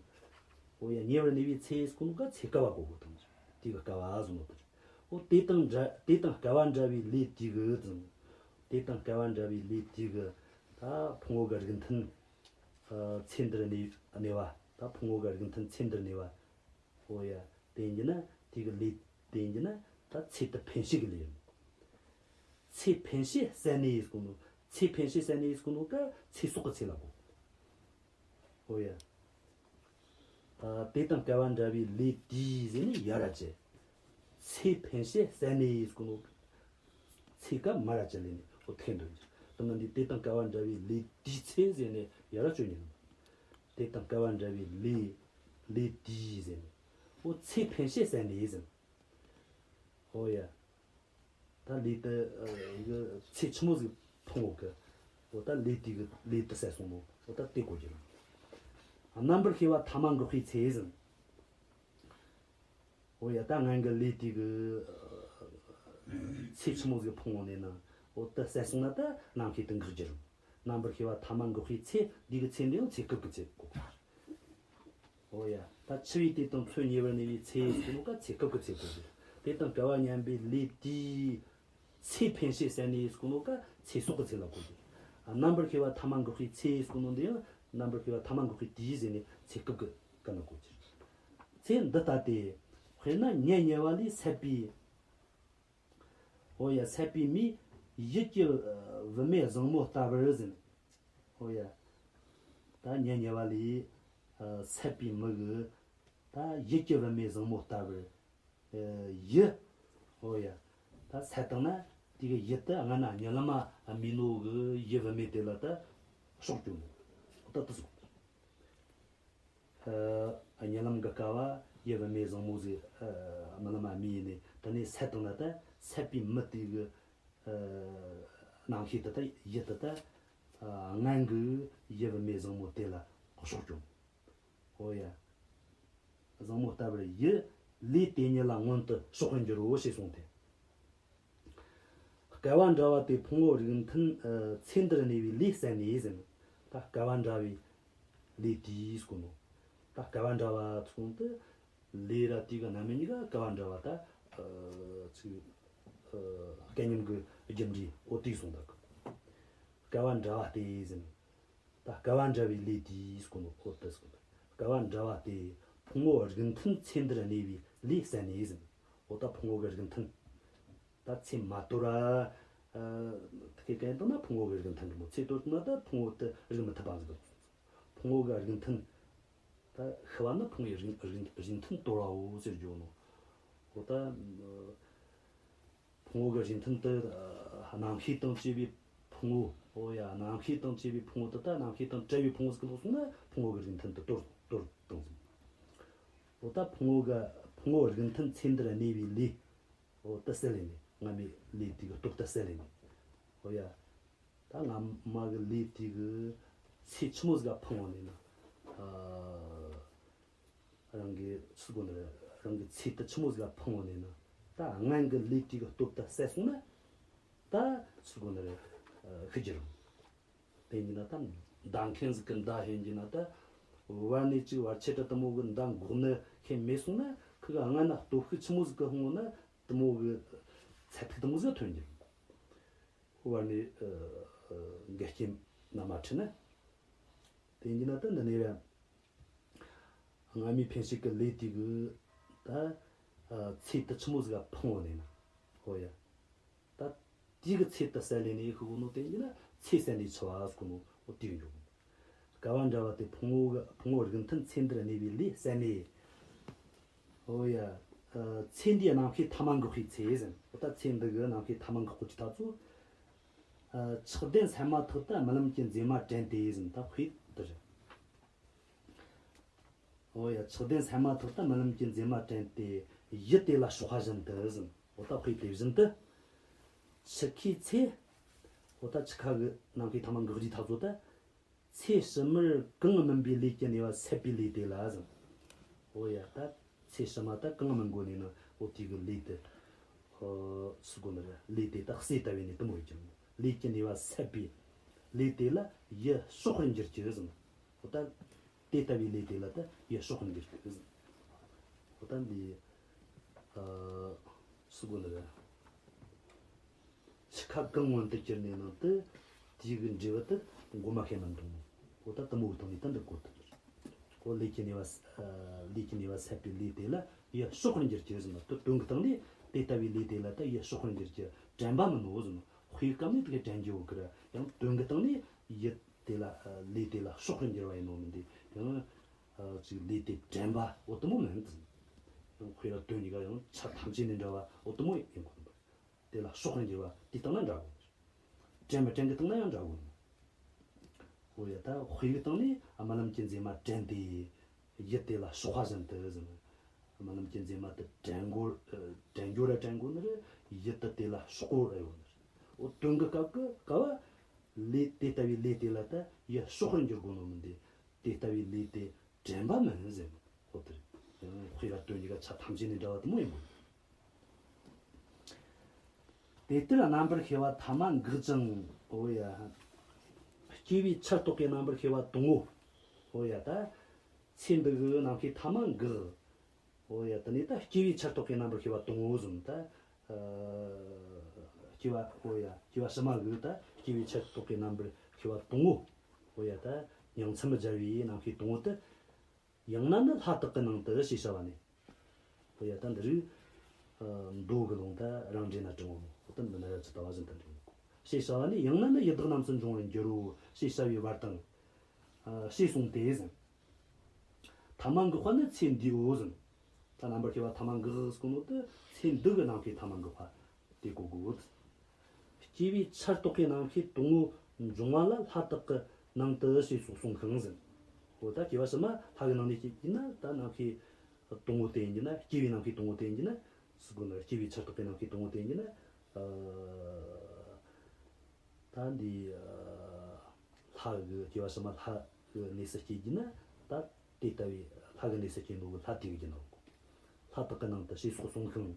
འོ་ཡ། ཉེ་བར་གནས་པའི་ཚེ་ཟེར་གོ་ནོ་ག་ཚེ་སྐལ་བ་གོ་དགོས་དང་། དེ་གི་སྐལ་བ་ཟེར་ནོ་དེ། འོ་དེ་དང་འདྲ། དེ་དང་སྐལ་བ་འདྲ་བའི་ལས་དེ་གི་ཟེར། དེ་དང་སྐལ་བ་འདྲ་བའི་ལས་དེ་གི། ད་ཕུང་པོ་གི་རིགས་མཐུན། ཨ། ཚེ་འདིར་གནས། གནས་པ། ད་ཕུང་པོ་གི་རིགས་མཐུན་ཚེ་འདིར་གནས་པ། འོ་ཡ། དེ་ཡིན་རྒྱུ་ན་དེ་གི་ལས། དེ་ཡིན་རྒྱུ་ན་ད་ཚེ་དེ་འཕེན་བྱེད་ཀྱི་ལས་ཡིན། ཚེ་འཕེན་བྱེད་བསལ་ནས་ཟེར་གོ་ནོ། ཚེ་འཕེན་བྱེད་བསལ་ནས་ཟེར་གོ་ནོ་ག་ཚེ་སྲོག་གི་ཚེ་ལ་གོ། འོ་ཡ། ཨ། དེ་དང་སྐལ་བ་འདྲ་བའི་ལས་དེའི་ཟེར་ནས་ཡ་ར་བཅད། ཚེ་འཕེན་བྱེད་བསལ་ནས་ཟེར་གོ་ནོ། ཚེ་ག་མ་ར་བཅད་ལས་ནས་འོ་ཐེ་འདོད་ཀྱི། དེ་ང་འདི་དེ་དང་སྐལ་བ་འདྲ་བའི་ལས་དེའི་ཚེ་ཟེར་ནས་ཡ་ར་བཅད་ཉན། དེ་དང་སྐལ་བ་འདྲ་བའི་ལས། ལས་དེའི་ཟེར་ནས། འོ་ཚེ་འཕེན་བྱེད་བསལ་ནས་ཟེར། འོ་ཡ། ད་ལས་དེ། ཨ། ཚེ་ཆི་མོ་ཟིག་ཕུང་བོ་གི། འོ་ད་ལས་དེ་གི་ལས་དེ་བསལ་སོང་ནོ། འོ་ད་དེ་གོ་རྒྱུ་རེད། རྣམ་པར་ཤེས་པ་ཐ་མ་འགགས་པའི་ཚེ་ཟེར། འོ་ཡ། ད་ངན་གི་ལས་དེ་གི། ཨ། ཚེ་ཆི་མོ་ཟིག་ཕུང་བོ་ནས་ན། འོ་ད་བསལ་སོང་ན་ད་རྣམ་ཤེས་དེ་འགག་རྒྱུ་རེད། རྣམ་པར་ཤེས་པ་ཐ་མ་འགགས་པའི་ཚེ། འདི་གི་ཚེ་འདི་ཡང་ཚེ་སྐབས་ཀྱི་ཚེ་གོ། འོ་ཡ། ད་འཆི་བའི་དུས་དང་ཚོད་ཉེ་བར་གནས་པའི་ཚེ་ཟེར་གོ་ནོ་ག་ཚེ་སྐབས་ཀྱི་ཚེ་གོ་རྒྱུ། དེ་དང་སྐལ་བ་མཉམ་པའི་ལས་དེའི་ཚེ་འཕེན་བྱེད་བསལ་ནས་ཟེར་གོ་ནོ་ག་ཚེ་སྲོག་གི་ཚེ་ལ་གོ་རྒྱུ། རྣམ་པར་ཤེས་པ་ཐ་མ་འགགས་པའི་ཚེ་ཟེར་གོ་ནོ་འདི་ཡང་རྣམ་པར་ཤེས་པ་ཐ་མ་འགགས་པའི་དུས་ཟེར་ནས་ཚེ་སྐབས་ཀྱི་སྐབས་ན་གོ་རྒྱུ། ཚེ་འདི་ལྟ་སྟེ། དཔེར་ན་ཉལ་ཉལ་བ་ལས་སད་པའི། འོ་ཡ། སད་པའི་མིའི་ཡུལ་གྱི་བུད་མེད་བཟང་མོ་ལྟ་བུར་ཟེར། འོ་ཡ། ད་ཉལ་ཉལ་བ་ལས། ཨ། སད་པའི་མི་གི་ད་ཡུལ་གྱི་བུད་མེད་བཟང་མོ་ལྟ་བུར། ཨ། ཡུལ། འོ་ཡ། ད་སད་བཏང་ན་དེ་གི་ཡུལ་དེ་སྔ་ན་རྨི་ལམ་མ་རྨིས་ནོ་གི་ཡུལ་བུད་མེད་དེ་ལ་ད་ཕྱོགས་གྱུར་ནོ། ད་དེ་སོང་། ཨ། རྨི་ལམ་གྱི་སྐབས་བ་ཡུལ་བུད་མེད་བཟང་མོ་ཟིག་ཨ། རྨི་ལམ་མ་རྨིས་ནས། དེ་ནས་སད་བཏང་ན་ད་སད་པའི་མི་དེ་གི། ཨ། རྣམ་ཤེས་དེ་ད་ཡུལ་དེ་ད། ཨ། སྔན་གྱི་ཡུལ་བུད་མེད་བཟང་མོ་དེ་ལ་ཕྱོགས་གྱུར། འོ་ཡ། བཟང་མོ་ལྟ་བུར་ཡུལ་ལས་དེ་ཉིད་ལ་མངོན་དུ་ཕྱོགས་པར་འགྱུར་རོ་ཞེས་གསུངས་ཏེ། སྐལ་བ་འདྲ་བ་སྟེ་ཕུང་པོ་རིགས་མཐུན། ཨ། ཚེ་འདིར་གནས་པའི་ལས་བསལ་ནས་ཟེར། ད་སྐལ་བ་འདྲ་བའི་ལས་དེའི་ཟེར་གོ་ནོ། ད་སྐལ་བ་འདྲ་བ་ཚོ་དེ་ལས་ར་དེ་གི་རྣམ་སྨིན་གཉིས་ཀ་སྐལ་བ་འདྲ་བ། ད། ཨ། ཚིག་ཨ། སྐལ་མཉམ་གྱི་རྒྱུ་འབྲས་འོ་དེ་གསུངས་ད་གི། སྐལ་བ་འདྲ་བ་སྟེ་ཟེར། ད་སྐལ་བ་འདྲ་བའི་ལས་དེའི་ཟེར་གོ་ནོ་འོ་དེ་ཟེར་གོ་ནོ། སྐལ་བ་འདྲ་བ་སྟེ་ཕུང་པོ་རིགས་མཐུན་ཚེ་འདིར་གནས་པའི་ལས་བསལ་ནས་ཟེར། འོ་ད་ཕུང་པོ་གི་རིགས་མཐུན། ད་ཚེ་མ་དོར་ར། ཨ། དེ་གའི་དོན་ན་ཕུང་པོ་གི་རིགས་མཐུན་རེད་མོ། ཚེ་དོར་ན་ད་ཕུང་པོ་དེ་རིགས་མི་མཐུན་པ་ཟིག་ཕུང་པོ་གི་རིགས་མཐུན། ད་ཤི་བ་ནི་ཕུང་པོའི་རིགས་རིགས་རིགས་མཐུན་དོར་བའོ་ཟེར་རྒྱུ་ནོ། འོ་ད་ཕུང་པོ་གི་རིགས་མཐུན་དེ་རྣམ་ཤེས་དང་བཅས་པའི་ཕུང་པོ། འོ་ཡ། རྣམ་ཤེས་དང་བཅས་པའི་ཕུང་པོ་དེ་ད་རྣམ་ཤེས་དང་བྲལ་བའི་ཕུང་པོ་ཟིག་གི་ལོག་སོང་ན་ཕུང་པོ་གི་རིགས་མཐུན་དེ་དོར་དོར་བཏང་ཟིན། འོ་ད་ཕུང་པོ་གི་ཕུང་པོ་རིགས་མཐུན་ཚེ་འདིར་གནས་པའི་ལས། འོ་དེ་སད་ལས་ནས། སྔ་མའི་ལས་དེ་གི་སྟོབས་དེ་སད་ལས་ནས། འོ་ཡ། ད་སྔ་མ་གི་ལས་དེ་གི་ཚེ་ཆི་མོ་ཟིག་ག་ཕུང་བ་ནས་ན། ཨ། རང་གི་སུ་གོ་ནི་རེད། རང་གི་ཚེ་དེ་ཆི་མོ་ཟིག་ག་ཕུང་བ་ནས་ན། ད་སྔོན་གི་ལས་དེ་གི་སྟོབས་དེ་སད་སོང་ན། ད་སུ་གོ་ནི་རེད། ཤི་རྒྱུ་རེད། དེ་ཡིན་ན་ད་མདའ་མཁན་ཟིག་གི་མདའ་ཧེ་ཡིན་ན། ད་བར་ནས་ཅིག་བར་ཆད་དེ་དེ་མོ་གི་མདའ་འགོག་ནི་ཧེ་མེད་སོང་ན། ཁི་གི་སྔ་ན་སྟོབས་ཤུགས་ཆི་མོ་ཟིག་གི་ཕུང་བ་ན་དེ་མོ་གི་ཚད་ཐིག་དེ་མོ་ཟིག་ཐོན་རྒྱུ། བར་ནས་འགལ་རྐྱེན་ན་མ་འཕྲད་ན། དེ་ཡིན་ན་ད་འདི་ནས་ར། སྔ་མའི་འཕེན་བྱེད་ཀྱི་ལས་དེ་གི་ད་ཚེ་དེ་ཆི་མོ་ཟིག་ག་ཕུང་བ་ནས་ན། ཧོ་ཡ། ད་དེ་གི་ཚེ་དེ་སད་ལས་ནས་ཤི་གོ་ནོ་དེ་ཡིན་ན་ཚེ་སད་ནས་འཆི་བ་ཟེར་གོ་ནོ། འོ་དེ་ཡིན་འགྲོ། སྐལ་བ་འདྲ་བ་སྟེ། ཕུང་པོ་གི་ཕུང་པོ་རིགས་མཐུན་ཚེ་འདིར་གནས་པའི་ལས་སད་ནས། ཨོ་ཡ། ཚེ་འདིའི་རྣམ་ཤེས་ཐ་མ་འགག་པའི་ཚེ་ཟེར། འོ་ད་ཚེ་འདི་གི་རྣམ་ཤེས་ཐ་མ་འགག་གོ་ཅི་ཐག་ཚོ། ཆགས་ལྡན་སད་མ་ཐག་ཏུ་རྨི་ལམ་གྱི་མཛེས་མ་དྲན་ཏེ་ཟེར། ད་དཔེ་དེ་རེད། ཨོ་ཡ། ཆགས་ལྡན་སད་མ་ཐག་ཏུ་རྨི་ལམ་གྱི་མཛེས་མ་དྲན་ཏེ། ཡུལ་དེ་ལ་ཕྱོགས་པ་བཞིན་དུ་ཟེར། འོ་ད་དཔེ་དེ་བཞིན་དུ། འཆི་ཁའི་ཚེ། འོ་ད་འཆི་ཁ་གི་རྣམ་ཤེས་ཐ་མ་འགག་རྒྱུའི་ཐག་ཚོད་ད། ཚེ་ཕྱི་མར་གང་སྨིན་པའི་ལས་ཀྱི་ནུས་པ་སད་པའི་ལས་དེ་ལ་ཟེར། འོ་ཡ། ད་ཚེ་ཕྱི་མ་ད་གང་སྨིན་དགོས་ནས་ན། འོ་དེ་གི་ལས་དེ། ཨོ། སུ་གོ་ནི་རེད། ལས་དེ་ད་སད་ལྟ་བས་ནས་དེ་མོ་ཡོད་ཀྱང་། ལས་ཀྱི་ནུས་པ་སད་པའི་ལས་དེ་ལ་ཡིད་གཤོག་པར་འགྱུར་གྱི་ཟེར། འོ་ད་དེ་ལྟ་བུའི་ལས་དེ་ལ་ད་ཡིད་གཤོག་པར་འགྱུར་གྱི་ཟེར། འོ་ད་འདི། ཨ། སུ་གོ་ནི་རེད། འཆི་ཁ་གང་མངོན་དུ་གྱུར་ནས་ནང་དུ་དེའི་གི་འབྲས་བུ་དེ་མགོ་མ་ཤེས་ན་འདོང་ངོ་། འོ་ད་དེ་མོ་བོ་དང་ནི་ད་འདི་གོ་ཐུབ། འོ་ལས་ཀྱི་ནུས་པ། ལས་ཀྱི་ནུས་པ་སད་པའི་ལས་དེ་ལ་ཡིད་གཤོག་པར་འགྱུར་གྱི་ཟེར་ན། དོན་གྱི་སྟེང་ནས་དེ་ལྟ་བུའི་ལས་དེ་ལ་ད་ཡིད་གཤོག་པར་འགྱུར་གྱི། དྲན་པ་མིན་ནོ་ཟེར་ན། དཔེའི་སྐབས་ནས་དེ་ག་དྲན་རྒྱུ་ཡོད་གི་ར། ཡང་དོན་གྱི་སྟེང་ནས་ཡིད་དེ་ལ། ལས་དེ་ལ་གཤོག་པར་འགྱུར་བ་ཡིན་ནོ་མིན་ཏེ། ཡང་ཅིག་ལས་དེ་དྲན་པ་འོ་དེ་མོ་མིན་ཟེར། ཡང་དཔེ་ར་དོན་གཉིས་ཀ་ཡང་ཆ་ཐམས་ཅད་ནས་འདྲ་བ་འོ་དེ་མོ་ཡིན་དགོས་ནི། དེ་ལ་གཤོག་པར་འགྱུར་བ་དེ་བཏང་ན་འདྲ་གོ། དྲན་མི་དྲན་གྱི་བཏང་ན་ཡང་འདྲ་གོ། འོ་ཡ། ད་དཔེ་གི་སྟེང་ནས་རྨི་ལམ་གྱི་མཛེས་མ་དྲན་ཏེ། ཡུལ་དེ་ལ་ཕྱོགས་པ་བཞིན་དུ་ཟེར། རྨི་ལམ་གྱི་མཛེས་མ་དེ་དྲན་དགོས། དྲན་རྒྱུ་ར་དྲན་དགོས་ནི་རེད། ཡུལ་དེ་དེ་ལ་ཕྱོགས་པ་ར་ཡོད་ནི་རེད། འོ་དོན་གྱི་སྐབས་ཀྱི་སྐབས་བ་ལས་དེ་ལྟ་བུའི་ལས་དེ་ལ་ད་ཡིད་གཤོག་པར་འགྱུར་དགོས་ནོ་མིན་ཏེ། དེ་ལྟ་བུའི་ལས་དེ་དྲན་པ་མིན་ཟེར། འོ་དེ་རེད། དཔེ་ར་དོན་གཉིས་ཀ་ཆ་ཐམས་ཅད་ནས་འདྲ་བ་དེ་མོ་ཡིན་པ། དེ་ལྟར་རྣམ་པར་ཤེས་པ་ཐ་མ་འགགས་ཀྱང་། འོ་ཡ། སྐྱེ་བའི་ཆར་གཏོགས་པའི་རྣམ་པར་ཤེས་པ་དང་པོ། འོ་ཡ། ད་ཚེ་འདི་གི་རྣམ་ཤེས་ཐ་མ་འགགས། འོ་ཡ། དེ་ནས་ད་སྐྱེ་བའི་ཆར་གཏོགས་པའི་རྣམ་པར་ཤེས་པ་དང་པོ་ཟེར། ད་སྐྱེ་བ། འོ་ཡ། སྐྱེ་བ་ཕྱི་མ་གི་ད་སྐྱེ་བའི་ཆར་གཏོགས་པའི་རྣམ་པར་ཤེས་པ་དང་པོ། འོ་ཡ། ད་ཉིང་མཚམས་སྦྱར་བའི་རྣམ་ཤེས་དང་པོ་དེ། ཡང་ན་ནི་ལྷ་དག་གི་ནང་དུ་ཞེས་བྱ་བ་ནས། འོ་ཡ། ད་འདི་རིགས། ཨ། མདོ་གི་ལུང་ད་རང་འགྲེལ་ན་དྲང་བོ་མོ། འོ་ད་འདི་ན་ར་ཅི་ལྟ་བ་བཞིན་དུ་འགྲེལ་ནོ། ཞེས་བྱ་བ་ནས། ཡང་ན་ནི་ཡི་དྭགས་རྣམས་སུ་འབྱུང་བར་འགྱུར་རོ་ཞེས་བྱ་བའི་བར་དང་། ཨ། ཞེས་གསུངས་ཏེ་ཟེར། ཐ་མ་འགགས་པ་ནི་ཚེ་འདིའོ་ཟེར། ད་རྣམ་པར་ཤེས་པ་ཐ་མ་འགགས་ཟེར་གོ་ནོ་དེ་ཚེ་འདི་གི་རྣམ་ཤེས་ཐ་མ་འགགས་པ་དེ་གོ་དགོས། སྐྱེ་བའི་ཆར་གཏོགས་པའི་རྣམ་ཤེས་དང་པོ་འབྱུང་བ་ལ་ལྷ་དག་གི་ནང་དུ་ཞེས་སོགས་གསུངས་ཤིང་ཟེར། འོ་ད་སྐྱེ་བ་ཕྱི་མ་ལྷ་གི་ནང་ནས་སྐྱེ་རྒྱུ་ན། ད་རྣམ་ཤེས་དང་པོ་དེ་ཡིན་རྒྱུ་ན། སྐྱེ་བའི་རྣམ་ཤེས་དང་པོ་དེ་ཡིན་རྒྱུ་ན། སུ་གོ་ནི། སྐྱེ་བའི་ཆར་གཏོགས་པའི་རྣམ་ཤེས་དང་པོ་དེ་ཡིན་རྒྱུ་ན། ཨ། ད་འདི། ཨ། ལྷ་གི། སྐྱེ་བ་ཕྱི་མ་ལྷ་གི་གནས་སུ་སྐྱེ་རྒྱུ་ན། ད་དེ་ལྟ་བུའི་ལྷ་གི་གནས་སུ་སྐྱེ་ནོ་གི་ལྷ་དེ་གི་རྒྱུ་ནོ། ལྷ་དག་གི་ནང་དུ་ཞེས་སོགས་གསུངས་ཤིང་།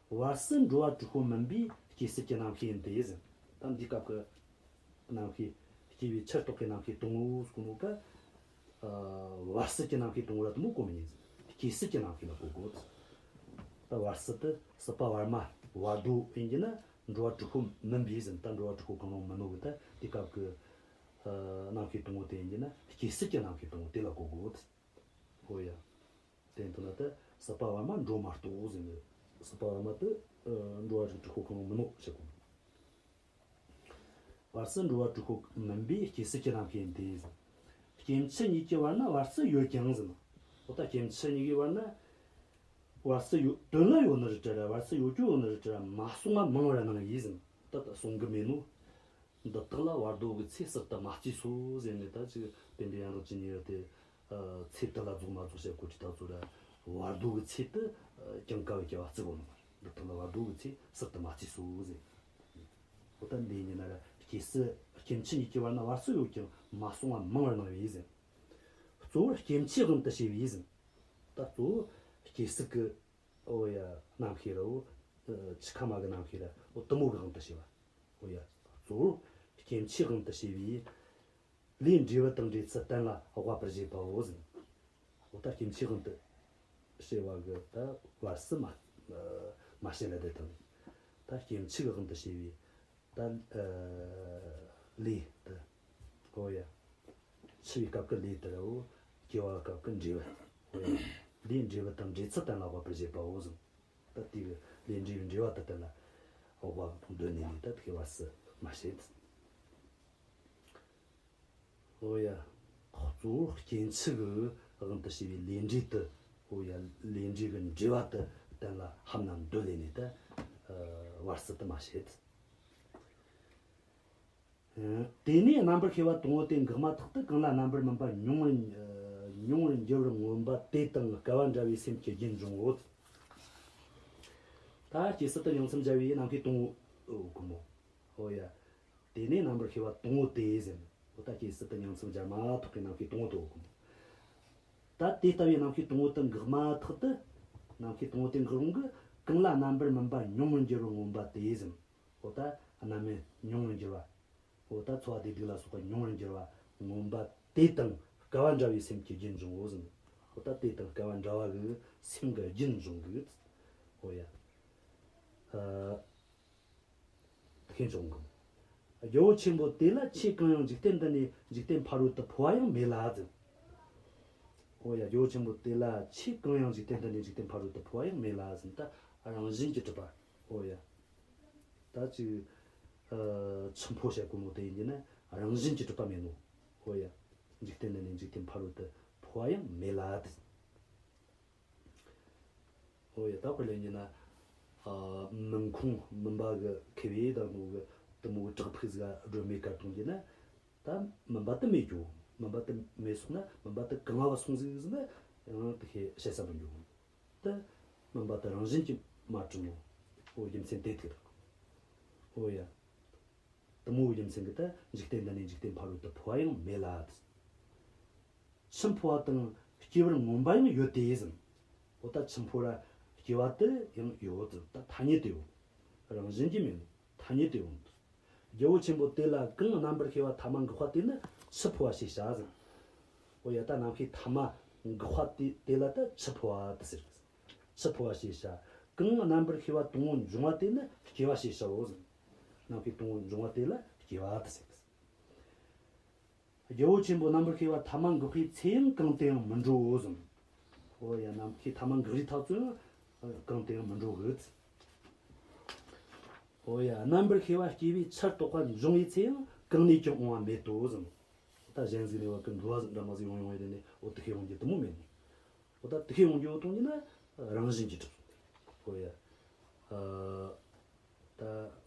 བར་སྲིད་འགྲོ་བ་དྲུག་པོ་མིན་པའི་སྐྱེ་སྲིད་ཀྱི་རྣམ་ཤེས་ཡིན་ཏེ་ཟེར། ད་འདི་སྐབས་ཀྱི་རྣམ་ཤེས། སྐྱེ་བའི་ཆར་གཏོགས་ཀྱི་རྣམ་ཤེས་དང་པོ་ཟེར་གོ་ནོ་ཀ། ཨ། བར་སྲིད་ཀྱི་རྣམ་ཤེས་དང་པོ་ར་དེ་མོ་གོ་མི་ཉན་ཟེར། སྐྱེ་སྲིད་ཀྱི་རྣམ་ཤེས་ལ་གོ་དགོས། ད་བར་སྲིད་དེ་སྲིད་པ་བར་མ་བར་དོ་ཡིན་རྒྱུ་ན། འགྲོ་བ་དྲུག་པོ་མིན་པའི་ཟེར། ད་འགྲོ་བ་དྲུག་པོ་གང་རུང་མིན་ནོ་གི། ད་དེ་སྐབས་ཀྱི། ཨ། རྣམ་ཤེས་དང་པོ་དེ་ཡིན་རྒྱུ་ན་སྐྱེ་སྲིད་ཀྱི་རྣམ་ཤེས་དང་པོ་དེ་ལ་གོ་དགོས། འོ་ཡ། དེ་ཡིན་དུས་ན་ད་སྲིད་པ་བར་མ་འགྲོ་མ་གཏོགས་ཟེར་ནས། སྲིད་པ་བར་མ་དེ། ཨ། འགྲོ་བ་དྲུག་པོ་གང་རུང་མིན་ནོ་ཞེས་གོ། བར་སྲིད་འགྲོ་བ་དྲུག་པོ་མིན་པའི་སྐྱེ་སྲིད་ཀྱི་རྣམ་ཤེས་ཡིན་ཏེ། སྐྱེ་འཆི་གཉིས་ཀྱི་བར་ན་བར་སྲིད་ཡོད་ཀྱང་ཟེར། འོ་ད་སྐྱེ་འཆི་གཉིས་ཀྱི་བར་ན་བར་སྲིད་ཡོད། དོན་ལ་ཡོད་ནི་རེད་དྲ་ར། བར་སྲིད་ཡོད་རྒྱུ་ཡོད་ནི་རེད་དྲ་ར། མ་གསུངས་པ་མང་བར་སྣང་བས་ཟེར། ད་ད་གསུང་གི་མེད་ནོ། འདི་དག་ལ་བར་དོ་གི་ཚེ་ཟུར་དུ་མ་བརྩིས་སོ་ཟེར་ནས། ད་ཅིག་དཔལ་ལྡན་ཡང་རིག་ཇི་ནི་ཡ་དེ། ཨ། ཚེ་དེ་ལ་རྫོགས་མ་རྫོགས་བཤད་གོ་དུས་ད་ཚོ་ར། བར་དོ་གི་ཚེ་དེ་ཀྱང་ཀ་བའི་སྐྱེ་བ་བརྩི་གོ་ནོ་མ་རེད། འདི་དག་ལ་བར་དོ་གི་ཚེ་ཟུར་དུ་མ་བརྩིས་སོ་ཟེར། འོ་ད་འདི་ཡིན་ན་ར། སྐྱེ་སྲིད་སྐྱེ་འཆི་གཉིས་ཀྱི་བར་ན་བར་སྲིད་ཡོད་ཀྱང་མ་གསུངས་པ་མང་བར་སྣང་བས་ཟེར། གཙོ་བོར་སྐྱེ་འཆིའི་དབང་དུ་བྱས་པས་ཟེར། ད་གཙོ་བོ་སྐྱེ་སྲིད་ཀྱི། འོ་ཡ། རྣམ་ཤེས་ར། འོ། འཆི་ཁ་མ་གི་རྣམ་ཤེས་ར། འོ་དེ་མོ་གི་དབང་དུ་བྱས་པ། འོ་ཡ། གཙོ་བོར་སྐྱེ་འཆིའི་དབང་དུ་བྱས་པས། ལས་འབྲས་བུ་དང་འབྲེལ་ཚུལ་གཏན་ལ་དབབ་པར་བྱེད་པའོ་ཟེར། འོ་ད་སྐྱེ་འཆིའི་དབང་དུ་བྱས་པ་གི་ད་བར་སྲིད་མ་མ་བཤད་ལ་དེ་དང་། ད་སྐྱེ་འཆི་གི་དབང་དུ་བྱས་པའི་ད། ཨ། ལས་དེ། འོ་ཡ། འཆི་བའི་སྐབས་ཀྱི་ལས་དེ་ར། འོ་སྐྱེ་བའི་སྐབས་ཀྱི་འབྲས་བུ། འོ་ཡ། ལས་འབྲས་བུ་དང་འབྲེལ་ཚུལ་གཏན་ལ་དབབ་པར་བྱེད་པའོ་ཟེར། ད་དེ་གི་ལས་འབྲས་བུའི་འབྲེལ་བ་དེ་གཏན་ལ་དབབ་པ་འདོད་ནས་ནི་ད་དེ་གི་བར་སྲིད་མ་བཤད། འོ་ཡ། གཙོ་བོར་སྐྱེ་འཆི་གི་དབང་དུ་བྱས་པའི་ལས་འབྲས་དེ། འོ་ཡ། ལས་འབྲས་ཀྱི་འབྲེལ་བ་དེ་གཏན་ལ་དབབ་ན་འདོད་ལས་ནས་ད། ཨ། བར་སྲིད་དེ་མ་བཤད། ཨ། དེ་ནས་རྣམ་པར་ཤེས་པ་དང་པོ་དེ་འགགས་མ་ཐག་ཏུ་གང་ལ་རྣམ་པར་སྨིན་པ་མྱོང་བར། ཨ། མྱོང་བར་འགྱུར་བར་མངོན་པ་དེ་དང་སྐལ་བ་འདྲ་བའི་སེམས་ཀྱི་རྒྱུན་འབྱུང་ངོ་། ད་སྐྱེ་སྲིད་དུ་ཡང་མཚམས་སྦྱར་བའི་རྣམ་ཤེས་དང་པོ་གོ་མོ། འོ་ཡ། དེ་ནས་རྣམ་པར་ཤེས་པ་དང་པོ་དེ་ཟེར། འོ་ད་སྐྱེ་སྲིད་དུ་ཡང་མཚམས་སྦྱར་མ་ཐག་གི་རྣམ་ཤེས་དང་པོ་དེ་གོ་མོ། ད་དེ་ལྟ་བུའི་རྣམ་ཤེས་དང་པོ་དེ་འགགས་མ་ཐག་ཏུ། རྣམ་ཤེས་དང་པོ་དེ་འགགས་རུང་གི་གང་ལ་རྣམ་པར་སྨིན་པ་མྱོང་བར་འགྱུར་བར་མངོན་པ་དེ་ཟེར། འོ་ད་རྣམ་སྨིན་མྱོང་བར་འགྱུར་བ། འོ་ད་ཚོར་བ་བདེ་སྡུག་ལ་སོགས་པ་མྱོང་བར་འགྱུར་བ་མངོན་པ་དེ་དང་སྐལ་བ་འདྲ་བའི་སེམས་ཀྱི་རྒྱུན་འབྱུང་ངོ་ཟེར། འོ་ད་དེ་དང་སྐལ་བ་འདྲ་བ་གི་སེམས་ཀྱི་རྒྱུན་འབྱུང་གི། འོ་ཡ། ཨ། དེ་འབྱུང་གི། རྒྱལ་པོ་ཆེན་པོ་དེ་ལ་ཆོས་གང་ཡང་འཇིག་རྟེན་འདི་ནས་འཇིག་རྟེན་ཕ་རོལ་ཏུ་འཕོ་བ་ཡང་མེད་ལ་ཟེར། འོ་ཡ། རྒྱལ་པོ་ཆེན་པོ་དེ་ལ་ཆོས་གང་ཡང་འཇིག་རྟེན་འདི་ནས་འཇིག་རྟེན་ཕ་རོལ་ཏུ་འཕོ་བ་ཡང་མེད་ལ་ཟེར། ད་རང་བཞིན་གྱིས་གྲུབ་པ། འོ་ཡ། ད་ཅིག་ཨ། འཆི་འཕོ་བྱ་གོ་མོ་དེ་ཡིན་གྱི་ན་རང་བཞིན་གྱིས་གྲུབ་པ་མེད་ནོ། འོ་ཡ། འཇིག་རྟེན་འདི་ནས་འཇིག་རྟེན་ཕ་རོལ་ཏུ་འཕོ་བ་ཡང་མེད་ལ་དེ། འོ་ཡ། ད་དཔེ་ལེན་གྱི་ན། ཨ། མུན་ཁུང་མུན་པ་གི་ཁེབས་པའི་ད་མོ་གི་དེ་མོ་གི་བྲག་ཕུག་ཟིག་ག་སྒྲོན་མེ་བཀར་བཏང་གྱི་ན། ད་མུན་པ་དེ་མེད་རྒྱུ། མུན་པ་དེ་མེད་སོང་ན་མུན་པ་དེ་གང་བ་སོང་ཟིག་ཟེར་ན་ཡང་དེ་ཁེ་བཤད་ས་མི་འགྱོ། ད་མུན་པ་དེ་རང་བཞིན་གྱིས་མ་གྲུབ་ནོ། འོ་རྒྱུ་མཚན་དེ་ཐུག་རེད། འོ་ཡ། དེ་མོ་རྒྱུ་མཚན་གྱིས་ད་འཇིག་རྟེན་འདི་ནས་འཇིག་རྟེན་ཕ་རོལ་ཏུ་འཕོ་བ་ཡང་མེད་ལ། འཆི་འཕོ་བ་དང་སྐྱེ་བར་མངོན་པ་ཡང་ཡོད་དེ་ཟེར། འོ་ད་འཆི་འཕོ་ར་སྐྱེ་བ་དེ་ཡང་ཡོད་ཟེར། ད་ཐ་སྙད་དུ་ཡོད། རང་བཞིན་གྱིས་མེད་ནོ། ཐ་སྙད་དུ་ཡོད། རྒྱལ་པོ་ཆེན་པོ་དེ་ལ་གང་རྣམ་པར་ཤེས་པ་ཐ་མ་འགགས་པ་དེ་ནི་འཆི་འཕོ་བ་ཞེས་བྱ་ཟེར། འོ་ཡ། ད་རྣམ་ཤེས་ཐ་མ་འགགས་པ་དེ་དེ་ལ་ད་འཆི་འཕོ་བ་དེ་ཟེར། འཆི་འཕོ་བ་ཞེས་བྱ། གང་རྣམ་པར་ཤེས་པ་དང་པོ་འབྱུང་བ་དེ་ནི་སྐྱེ་བ་ཞེས་བྱའོ་ཟེར། རྣམ་ཤེས་དང་པོ་འབྱུང་བ་དེ་ལ་སྐྱེ་བ་དེ་ཟེར། རྒྱལ་པོ་ཆེན་པོ་རྣམ་པར་ཤེས་པ་ཐ་མ་འགགས་པའི་ཚེ་ཡང་གང་དུ་ཡང་མི་འགྲོའོ་ཟེར། འོ་ཡ། རྣམ་ཤེས་ཐ་མ་འགགས་རིས་ཐག་ཚོད་ཡང་གང་དུ་ཡང་མི་འགྲོ་གི། འོ་ཡ། རྣམ་པར་ཤེས་པ་སྐྱེ་བའི་ཆར་གཏོགས་པ་འབྱུང་བའི་ཚེ་ཡང་གང་ནས་ཀྱང་འོང་བ་མེད་དོ་ཟེར། ད་གཞན་ཟིག་ནས་བ་གི་འགྲོ་བ་འདྲ་མ་ཟིག་ཡོང་ཡོང་བའི་དེ་ནས་འོ་དེ་ཤེས་འོང་རྒྱུ་དེ་མོ་མེད་ནི། འོ་ད་དེ་ཤེས་འོང་རྒྱུ་འོ་དང་ནི་ན་རང་བཞིན་གྱིས་གྲུབ། འོ་ཡ། ཨ། ད་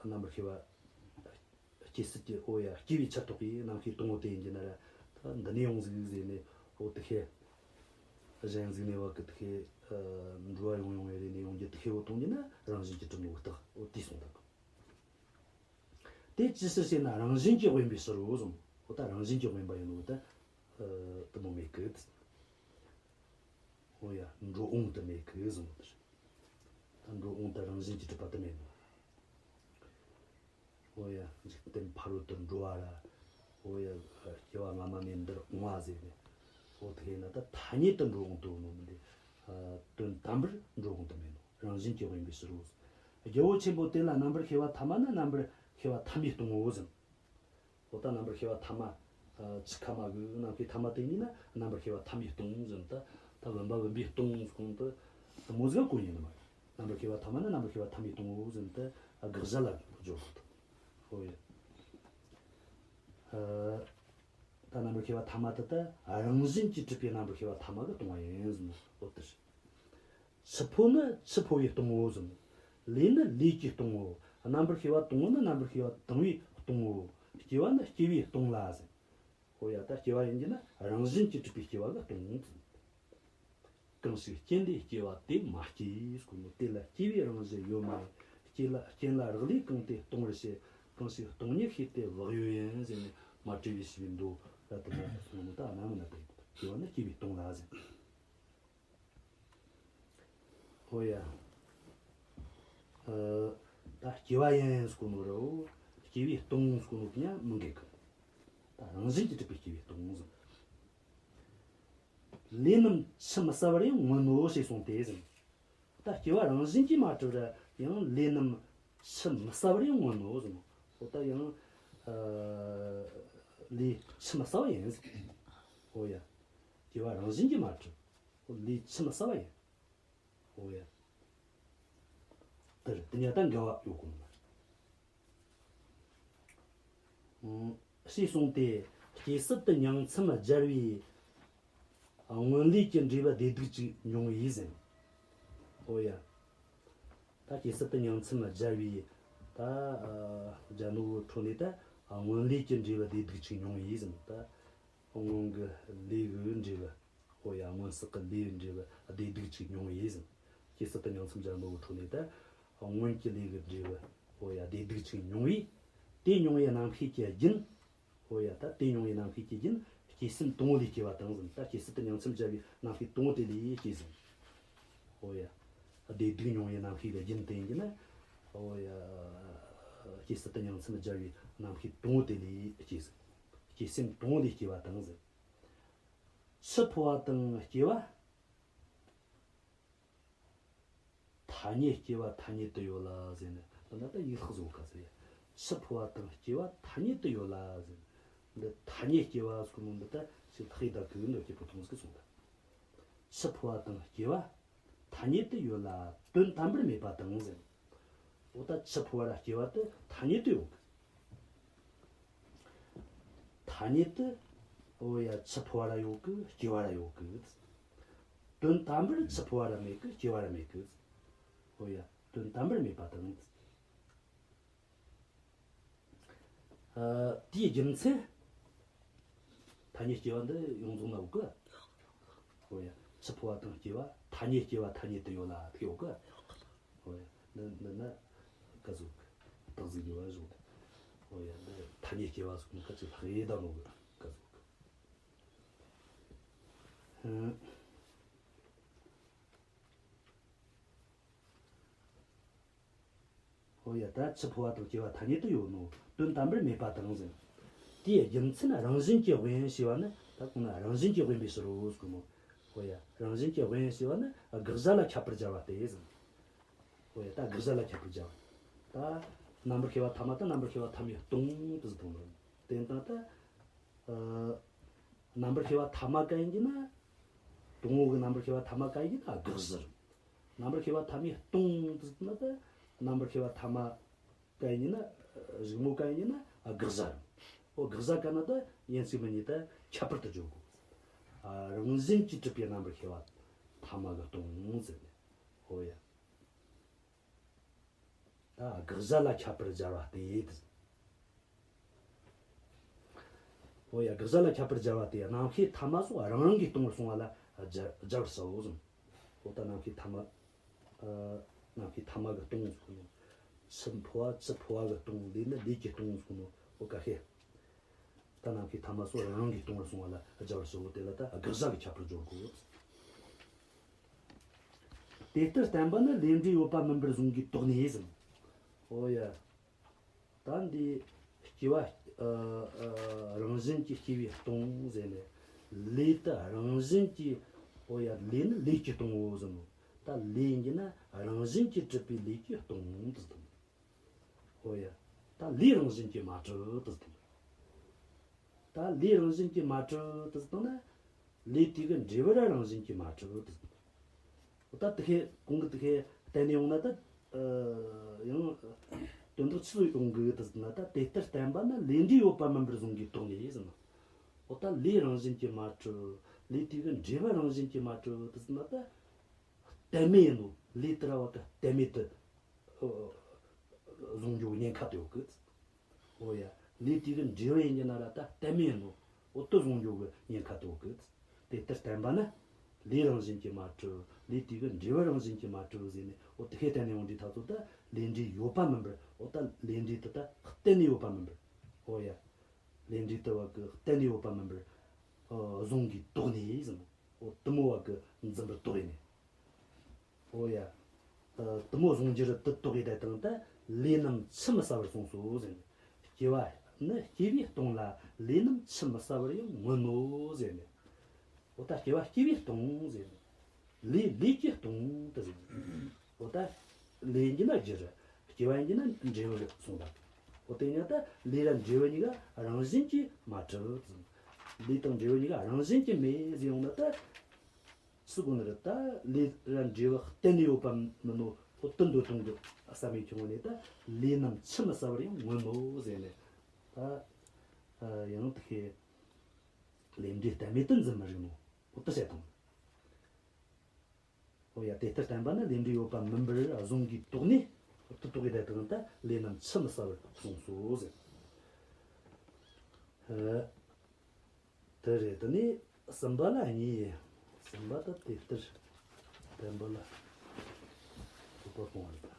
རྣམ་པར་ཤེས་པ་སྐྱེ་སྲིད་ཀྱི། འོ་ཡ། སྐྱེ་བའི་ཆར་གཏོགས་པའི་རྣམ་ཤེས་དང་པོ་དེ་ཡིན་གྱི་ན་ར། ད་འདི་ནས་ཡོང་ཟིག་ཟེར་ནས་འོ་དེ་ཤེས། གཞན་ཟིག་ནས་བ་གི་དེ་ཤེས། ཨ། འགྲོ་བ་ཡོང་ཡོང་བའི་རེ་ནས་ཡོང་རྒྱུ་དེ་ཤེས་འོ་དང་ནི་ན་རང་བཞིན་གྱིས་གྲུབ་ནོ་རྟགས་འོ་དེ་སོང་ད་གི། དེ་ཅི་ཕྱིར་ཞེ་ན་རང་བཞིན་གྱིས་དབེན་པའི་ཕྱིར་རོ་གསུངས། འོ་ད་རང་བཞིན་གྱིས་དབེན་པ་ཡིན་ནོ་ད། ཨ། དེ་མོ་མེད་གི། འོ་ཡ། འགྲོ་འོང་དུ་མེད་གི་གསུངས་པ་དེ་རེད། ད་འགྲོ་འོང་དུ་རང་བཞིན་གྱིས་གྲུབ་པ་དེ་མེད་ནོ། འོ་ཡ། འཇིག་རྟེན་ཕ་རོལ་ཏུ་འགྲོ་བ་ར། འོ་ཡ། སྐྱེ་བ་སྔ་མ་ནས་འདིར་འོང་བ་ཟེར་ནས། འོ་དེ་ཡིན་ན་ད་ཐ་སྙད་དུ་འགྲོ་འོང་དུ་ཡོད་ནོ་མིན་ཏེ། ཨ། དོན་དམ་པར་འགྲོ་འོང་དུ་མེད་ནོ། རང་བཞིན་གྱིས་དབེན་པའི་ཕྱིར་རོ། རྒྱལ་པོ་ཆེན་པོ་དེ་ལ་རྣམ་པར་ཤེས་པ་ཐ་མ་ནི་རྣམ་པར་ཤེས་པ་ཐ་མས་སྟོང་ངོ་ཟེར། འོ་ད་རྣམ་པར་ཤེས་པ་ཐ་མ། ཨ། འཆི་ཁ་མ་གི་རྣམ་ཤེས་ཐ་མ་དེ་ཉིད་ནི་རྣམ་པར་ཤེས་པ་ཐ་མས་སྟོང་ཟེར། ད་ད་བུམ་པ་བུམ་པས་སྟོང་ཟེར་གོང་དུ་དེ་མོ་ཟིག་གོ་ཉན་ནི་མ་རེད། རྣམ་པར་ཤེས་པ་ཐ་མ་ནི་རྣམ་པར་ཤེས་པ་ཐ་མས་སྟོང་ངོ་ཟེར། ད་དགག་བྱ་ལ་སྦྱོར་གོ་ད། འོ་ཡ། ཨ། ད་རྣམ་པར་ཤེས་པ་ཐ་མ་དེ་ད་རང་བཞིན་གྱིས་གྲུབ་པའི་རྣམ་པར་ཤེས་པ་ཐ་མ་གིས་སྟོང་བ་ཡིན་ཟེར་ནོ། འོ་དེ་རེད། འཆི་འཕོ་ནི་འཆི་འཕོ་བས་སྟོང་ངོ་ཟེར་ནོ། ལས་ནི་ལས་ཀྱིས་སྟོང་ངོ་། རྣམ་པར་ཤེས་པ་དང་པོ་ནི་རྣམ་པར་ཤེས་པ་དང་པོས་སྟོང་ངོ་། སྐྱེ་བ་ནི་སྐྱེ་བས་སྟོང་ལ་ཟེར། འོ་ཡ། ད་སྐྱེ་བ་ཡིན་གྱི་ན་རང་བཞིན་གྱིས་གྲུབ་པའི་སྐྱེ་བ་གིས་སྟོང་ངོ་ཟེར། གང་ཞིག་རྐྱེན་ལས་སྐྱེ་བ་དེ་མ་སྐྱེས་ཟེར་གོ་ནོ། དེ་ལ་སྐྱེ་བའི་རང་བཞིན་ཡོད་མ་ཡིན། སྐྱེ་ལ་རྐྱེན་ལ་རག་ལས་གང་དེ་སྟོང་བར་བྱེད། གང་ཞིག་སྟོང་ཉིད་ཤེས་དེ་བག་ཡོད་ཡིན་ཟེར་ནས་མ་དྲོས་པའི་ཞི་བའི་མདོ་ལ་དེ་ན་གསུངས་ནོ། ད་རྣམ་ངོ་ན་དེ་སྐྱེ་བ་ནི་སྐྱེ་བས་སྟོང་ལ་ཟེར། ཨོ་ཡ། ཨ། ད་སྐྱེ་བ་ཡིན་ཟེར་གོ་ནོ་ར་སྐྱེ་བས་སྟོང་ཟེར་གོ་ནོ་དེ་ཡང་མི་འགལ་གི། ད་རང་བཞིན་གྱིས་གྲུབ་པའི་སྐྱེ་བས་སྟོང་ཟེར། ལས་རྣམས་ཆུད་མི་ཟ་བར་ཡང་མངོན་ནོ་ཞེས་གསུངས་ཏེ་ཟེར། ད་སྐྱེ་བ་རང་བཞིན་གྱིས་མ་གྲུབ་ར་ཡང་ལས་རྣམས་ཆུད་མི་ཟ་བར་ཡང་མངོན་ནོ་ཟེར་ནོ། འོ་ད་ཡང་། ཨ། ལས་ཆུད་མི་ཟ་བ་ཡིན་ཟེར། འོ་ཡ། སྐྱེ་བ་རང་བཞིན་གྱིས་མ་གྲུབ། འོ་ལས་ཆུད་མི་ཟ་བ་ཡིན། འོ་ཡ། དེར་དེ་གཉིས་ད་འགལ་བ་ཡོད་གོ་ནོ། ཨང་། ཞེས་གསུངས་ཏེ། སྐྱེ་སྲིད་དུ་ཉིང་མཚམས་སྦྱར་བའི་སྔོན་ལས་ཀྱི་འབྲས་བུ་བདེ་སྡུག་ཅིག་མྱོང་བས་ཟེར། འོ་ཡ། ད་སྐྱེ་སྲིད་དུ་ཉིང་མཚམས་སྦྱར་བའི་ད་ཨ་སྦྱར་ནོ་གི་འཕྲོ་ནས་ད་སྔོན་ལས་ཀྱི་འབྲས་བུ་བདེ་སྡུག་ཅིག་མྱོང་བས་ཟེར། ད་སྔོན་གྱི་ལས་ཀྱི་འབྲས་བུ། འོ་ཡ། སྔོན་བསགས་ཀྱི་ལས་འབྲས་བུ་བདེ་སྡུག་ཅིག་མྱོང་བས་ཟེར། སྐྱེ་སྲིད་དུ་ཉིང་མཚམས་སྦྱར་ནོ་གི་འཕྲོ་ནས་ད་སྔོན་གྱི་ལས་ཀྱི་འབྲས་བུ། འོ་ཡ། བདེ་སྡུག་ཅིག་མྱོང་བས། དེ་མྱོང་བའི་རྣམ་ཤེས་ཀྱི་རྒྱུན། འོ་ཡ། ད་དེ་མྱོང་བའི་རྣམ་ཤེས་ཀྱི་རྒྱུན་སྐྱེས་སེམས་དང་པོ་ལས་སྐྱེ་བ་དང་ཟེར། ད་སྐྱེ་སྲིད་དུ་ཉིང་མཚམས་སྦྱར་བའི་རྣམ་ཤེས་དང་པོ་དེ་ལས་སྐྱེས་ཟེར། འོ་ཡ། བདེ་སྡུག་མྱོང་བའི་རྣམ་ཤེས་ཀྱི་རྒྱུན་དེ་ཡིན་གྱི་ན། འོ་ཡ། སྐྱེ་སྲིད་དུ་ཉིང་མཚམས་སྦྱར་བའི་རྣམ་ཤེས་དང་པོ་དེ་ལས་སྐྱེས་ཟེར། སྐྱེས་སེམས་དང་པོ་ལས་སྐྱེ་བ་དང་ཟེར། འཆི་འཕོ་བ་དང་སྐྱེ་བ་ཐ་སྙད་སྐྱེ་བ་ཐ་སྙད་དུ་ཡོད་ལ་ཟེར་ནས། འདི་ན་ད་ཡིག་ལྷག་བཟོ་ག་ཟེར་ཡ། འཆི་འཕོ་བ་དང་སྐྱེ་བ་ཐ་སྙད་དུ་ཡོད་ལ་ཟེར། འདི་ཐ་སྙད་སྐྱེ་བ་ཟེར་གོ་ནོ་འདི་ད་ཞིག་ལྷག་ཡིག་ད་གི་འདོད་ཀྱི་བོ་ཐོང་ཟིག་གསུངས་ད། འཆི་འཕོ་བ་དང་སྐྱེ་བ་ཐ་སྙད་དུ་ཡོད་ལ་དོན་དམ་པར་མེད་པ་དང་ཟེར། འོ་ད་འཆི་འཕོ་བ་ར་སྐྱེ་བ་དེ་ཐ་སྙད་དུ་ཡོད་གི། ཐ་སྙད་དུ། འོ་ཡ། འཆི་འཕོ་བ་ར་ཡོད་གི། སྐྱེ་བ་ར་ཡོད་གི། དོན་དམ་པར་འཆི་འཕོ་བ་ར་མེད་གི། སྐྱེ་བ་ར་མེད་གི། འོ་ཡ། དོན་དམ་པར་མེད་པ་དང་། ཨ། དེའི་རྒྱུ་མཚན། ཐ་སྙད་སྐྱེ་བ་འདི་ཡོངས་རྫོགས་ན་ཡོད་གི། འོ་ཡ། འཆི་འཕོ་བ་དང་སྐྱེ་བ་ཐ་སྙད་སྐྱེ་བ་ཐ་སྙད་དུ་ཡོད་ལ་དེ་ཡོད་གི། འོ་ཡ། འདི་འདི་ན་ག་ཟུག་གི་རྟགས་ཟིག་ཡོད་བ་བཟུང་། འོ་ཡ། འདི་ཐ་སྙད་སྐྱེ་བ་ཟེར་ནོ་ག་ཅིག་ལྷག་ཡེ་ད་ནོ་གི་ག་ཟུག་གི། ཨ། འོ་ཡ། ད་འཆི་འཕོ་བ་དང་སྐྱེ་བ་ཐ་སྙད་དུ་ཡོད་ནོ། དོན་དམ་པར་མེད་པ་དང་ཟེར། དེའི་རྒྱུ་མཚན་རང་བཞིན་གྱིས་དབེན་ཞེས་པ་ནི། ད་གོང་ན་རང་བཞིན་གྱིས་དབེན་པའི་ཕྱིར་རོ་ཟེར་གོ་ནོ། འོ་ཡ། རང་བཞིན་གྱིས་དབེན་ཞེས་པ་ནི་དགག་བྱ་ལ་ཁྱབ་པར་སྦྱར་བ་སྟེ་ཟེར། འོ་ཡ། ད་དགག་བྱ་ལ་ཁྱབ་པར་སྦྱར་བ། ད་རྣམ་པར་ཤེས་པ་ཐ་མ་དང་རྣམ་པར་ཤེས་པ་ཐ་མས་སྟོང་དུ་ཟེར་དང་། དེ་ལྟ་ད། ཨ། རྣམ་པར་ཤེས་པ་ཐ་མ་ག་ཡིན་གྱི་ན། དང་པོ་གི་རྣམ་པར་ཤེས་པ་ཐ་མ་ག་ཡིན་གྱི་ན་དགག་གཞི་རེད། རྣམ་པར་ཤེས་པ་ཐ་མས་སྟོང་དུ་ཟེར་ན་ད། རྣམ་པར་ཤེས་པ་ཐ་མ་ག་ཡིན་གྱི་ན། གཞུག་མ་ག་ཡིན་གྱི་ན་དགག་བྱ་རེད། འོ་དགག་བྱ་ག་ན་ད་ཡིན་གཅིག་མིན་གཉིས་ད་ཁྱད་པར་དུ་སྦྱོར་དགོས། ཨ། རང་བཞིན་གྱིས་གྲུབ་པའི་རྣམ་པར་ཤེས་པ་ཐ་མ་གིས་སྟོང་ཟེར་ནས། འོ་ཡ། ད་དགག་བྱ་ལ་ཁྱབ་པར་སྦྱར་བ་སྟེ། འོ་ཡ། དགག་བྱ་ལ་ཁྱབ་པར་སྦྱར་བ་སྟེ། རྣམ་ཤེས་ཐ་མ་སོགས་རང་རང་གིས་སྟོང་པར་གསུངས་པ་ལ་སྦྱར་སྦྱར་བར་བྱའོ་གསུངས། འོ་ད་རྣམ་ཤེས་ཐ་མ། ཨ། རྣམ་ཤེས་ཐ་མ་གིས་སྟོང་གསུངས་ནོ། འཆི་འཕོ་བ་འཆི་འཕོ་བ་གིས་སྟོང་། ལས་ནི་ལས་ཀྱིས་སྟོང་གསུངས་ནོ། འོ་ཀ་ཤེ། ད་རྣམ་ཤེས་ཐ་མ་སོགས་རང་རང་གིས་སྟོང་པར་གསུངས་པ་ལ་སྦྱར་བར་བྱའོ། དེ་ལ་ད་དགག་བྱ་གི་ཁྱད་པར་སྦྱོར་དགོས། དེ་ལྟར་བསྟན་པ་ནི་ལས་འབྲས་ཡོད་པ་མིན་པར་བཟུང་གིས་དོགས་ནས་ཟེར། འོ་ཡ། ད་འདི་སྐྱེ་བ། ཨ། ཨ། རང་བཞིན་གྱིས་སྐྱེ་བས་སྟོང་ཟེར་ནས། ལས་དེ་རང་བཞིན་གྱིས། འོ་ཡ། ལས་ནི་ལས་ཀྱིས་སྟོང་ངོ་ཟེར་ནོ། ད་ལས་ཡིན་གྱི་ན་རང་བཞིན་གྱིས་གྲུབ་པའི་ལས་ཀྱིས་སྟོང་ངོ་དུ་སྟོང་། འོ་ཡ། ད་ལས་རང་བཞིན་གྱིས་མ་གྲུབ་དུ་སྟོང་། ད་ལས་རང་བཞིན་གྱིས་མ་གྲུབ་དུ་སྟོང་ན། ལས་དེ་གི་འབྲས་བུ་ར་རང་བཞིན་གྱིས་མ་གྲུབ་དུ་སྟོང་། འོ་ད་དེ་ཁའི་གོང་གི་དེ་ཁའི་བསྟན་ནས་ཡོང་ན་ད། ཨ། ཡང་དོན་དག་ཆི་ཟིག་ཡོང་གི་དུ་ཟེར་ན། ད་དེ་ལྟར་བསྟན་པ་ནི་ལས་འབྲས་ཡོད་པ་མིན་པར་བཟུང་གིས་དོགས་ནས་ཟེར་ན། འོ་ད་ལས་རང་བཞིན་གྱིས་མ་གྲུབ། ལས་དེ་གི་འབྲས་བུ་རང་བཞིན་གྱིས་མ་གྲུབ་དུ་ཟེར་ན་ད། གཏན་མེད་ཡིན་ནོ། ལས་དེ་ར་བ་གི་གཏན་མེད་དུ་བཟུང་རྒྱུ་ཉེན་ཁ་དེ་ཡོད་གི། འོ་ཡ། ལས་དེ་གི་འབྲས་བུ་ཡིན་གྱི་ན་ར་ད་གཏན་མེད་ཡིན་ནོ། འོ་དེ་བཟུང་རྒྱུ་གི་ཉེན་ཁ་དེ་ཡོད་གི། དེ་ལྟར་བསྟན་པ་ན། ལས་རང་བཞིན་གྱིས་མ་གྲུབ། ལས་དེ་གི་འབྲས་བུ་རང་བཞིན་གྱིས་མ་གྲུབ་ཟེར་ནས། འོ་དེ་ཤེས་བསྟན་ནས་འོང་དུས་ཐག་ཚོད་ད་ལས་འབྲས་ཡོད་པ་མིན་པར། འོ་ད་ལས་འབྲས་དེ་ད་གཏན་ནས་ཡོད་པ་མིན་པར། འོ་ཡ། ལས་འབྲས་དེ་བ་གི་གཏན་ནས་ཡོད་པ་མིན་པར། ཨ། བཟུང་གིས་དོགས་ནས་ཟེར་ནོ། འོ་དེ་མོ་བ་གི་འཛིན་པར་དོགས་ཡིན་ནས། འོ་ཡ། ཨ། དེ་མོ་བཟུང་རྒྱུར་དེ་དོགས་ཡི་ད་དང་ད། ལས་རྣམས་ཆུད་མི་ཟ་བར་གསུངས་སོ་ཟེར་ནས། སྐྱེ་བ་ནི་སྐྱེ་བས་སྟོང་ལ། ལས་རྣམས་ཆུད་མི་ཟ་བར་ཡང་མངོན་ནོ་ཟེར་ནས། འོ་ད་སྐྱེ་བ་སྐྱེ་བས་སྟོང་ཟེར་ནས། ལས་ལས་ཀྱིས་སྟོང་དུ་ཟེར་ནས། འོ་ད་ལས་ཡིན་གྱི་ན་རྒྱུ་རེད། སྐྱེ་བ་ཡིན་གྱི་ན་འབྲས་བུ་རེད་གསུངས་པ། འོ་དེ་ཉིད་ད་ལས་ར་འབྲས་བུ་གཉིས་ཀ་རང་བཞིན་གྱིས་མ་གྲུབ་ཟེར། ལས་དང་འབྲས་བུ་གཉིས་ཀ་རང་བཞིན་གྱིས་མེད་ཟེར་ཡོང་ན་ད། སུ་གོ་ནི་རེད། ད་ལས་ར་འབྲས་བུ་གཏན་ནས་ཡོད་པ་མིན་ནོ། འོ་དེ་འདོད་གཏོང་གི་བསམ་མེད་ཁྱོང་ནས་ད། ལས་རྣམས་ཆུད་མི་ཟ་བར་ཡང་མངོན་ནོ་ཟེར་ནས། ད་ཡང་དེ་ཤེས། ལས་འབྲས་གཏན་མེད་དུ་འཛིན་མི་རིགས་ནོ། འོ་དེ་བཤད་དང་། འོ་ཡ། དེ་ལྟར་བསྟན་པ་ན་ལས་འབྲས་ཡོད་པ་མིན་པར་བཟུང་གིས་དོགས་ནས། འོ་དེ་དོགས་ཡི་ད་དང་ད་ལས་རྣམས་ཆུད་མི་ཟ་བར་གསུངས་སོ་ཟེར། ཨ། དེ་རེད། དེ་ནས་གསུམ་པ་ལ་གཉིས། གསུམ་པ་ད་དེ་ལྟར་བསྟན་པ་ལ་རྩོད་པ་སྤོང་བ་རེད།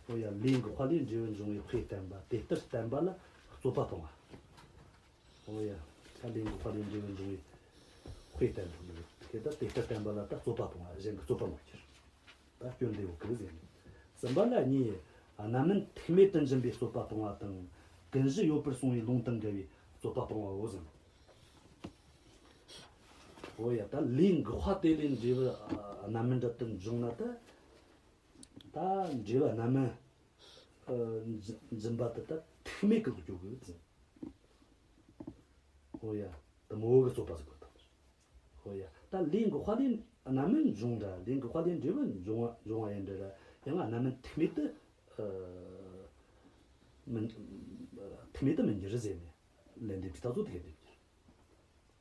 འོ་ཡ། ལས་འགགས་པ་ལས་འབྲས་བུ་འབྱུང་བའི་དཔེ་བསྟན་པ། དེ་ལྟར་བསྟན་པ་ལ་རྩོད་པ་སྤོང་བ། འོ་ཡ། ད་ལས་འགགས་པ་ལས་འབྲས་བུ་འབྱུང་བའི་དཔེ་བསྟན་པ་རེད། དེ་ལྟར་དེ་ལྟར་བསྟན་པ་ལ་ད་རྩོད་པ་སྤོང་བ། གཞན་གྱི་རྩོད་པ་མ་ཁྱེར། ད་སྐྱོན་འདི་ཡོད་གི་ཟེར་ནས། གསུམ་པ་ལ་གཉིས། རྣམ་སྨིན་ཐུག་མེད་དུ་འབྱིན་པའི་རྩོད་པ་སྤོང་བ་དང་། ཀུན་གཞི་ཡོད་པར་གསུངས་པའི་ལུང་དང་འགལ་བའི་རྩོད་པ་སྤོང་བའོ་ཟེར། འོ་ཡ། ད་ལས་འགགས་པ་དེ་ལས་འབྲས་བུ་རྣམ་སྨིན་འདྲ་དུ་འབྱུང་ན་ད། ད་འབྲས་བུ་རྣམ་སྨིན་འབྱིན་པ་དེ་ད་ཐུག་མེད་གི་སྐྱོ་གི་ཟེར། འོ་ཡ། དེ་མོ་གི་རྩོད་པ་ཟིག་གོ་ཐུབ། འོ་ཡ། ད་ལས་འགགས་པ་ལས་རྣམ་སྨིན་འབྱུང་འདྲ། ལས་འགགས་པ་ལས་འབྲས་བུ་འབྱུང་བ་འབྱུང་བ་ཡིན་འདྲ་ར། ཡང་རྣམ་སྨིན་ཐུག་མེད་དུ། ཨ། མི། ཐུག་མེད་དུ་མི་འགྱུར་ཟེར་ནས། ལན་འདེབས་ཀྱི་ཐག་ཚོད་དེ་ག་འདེབས་ཀྱི།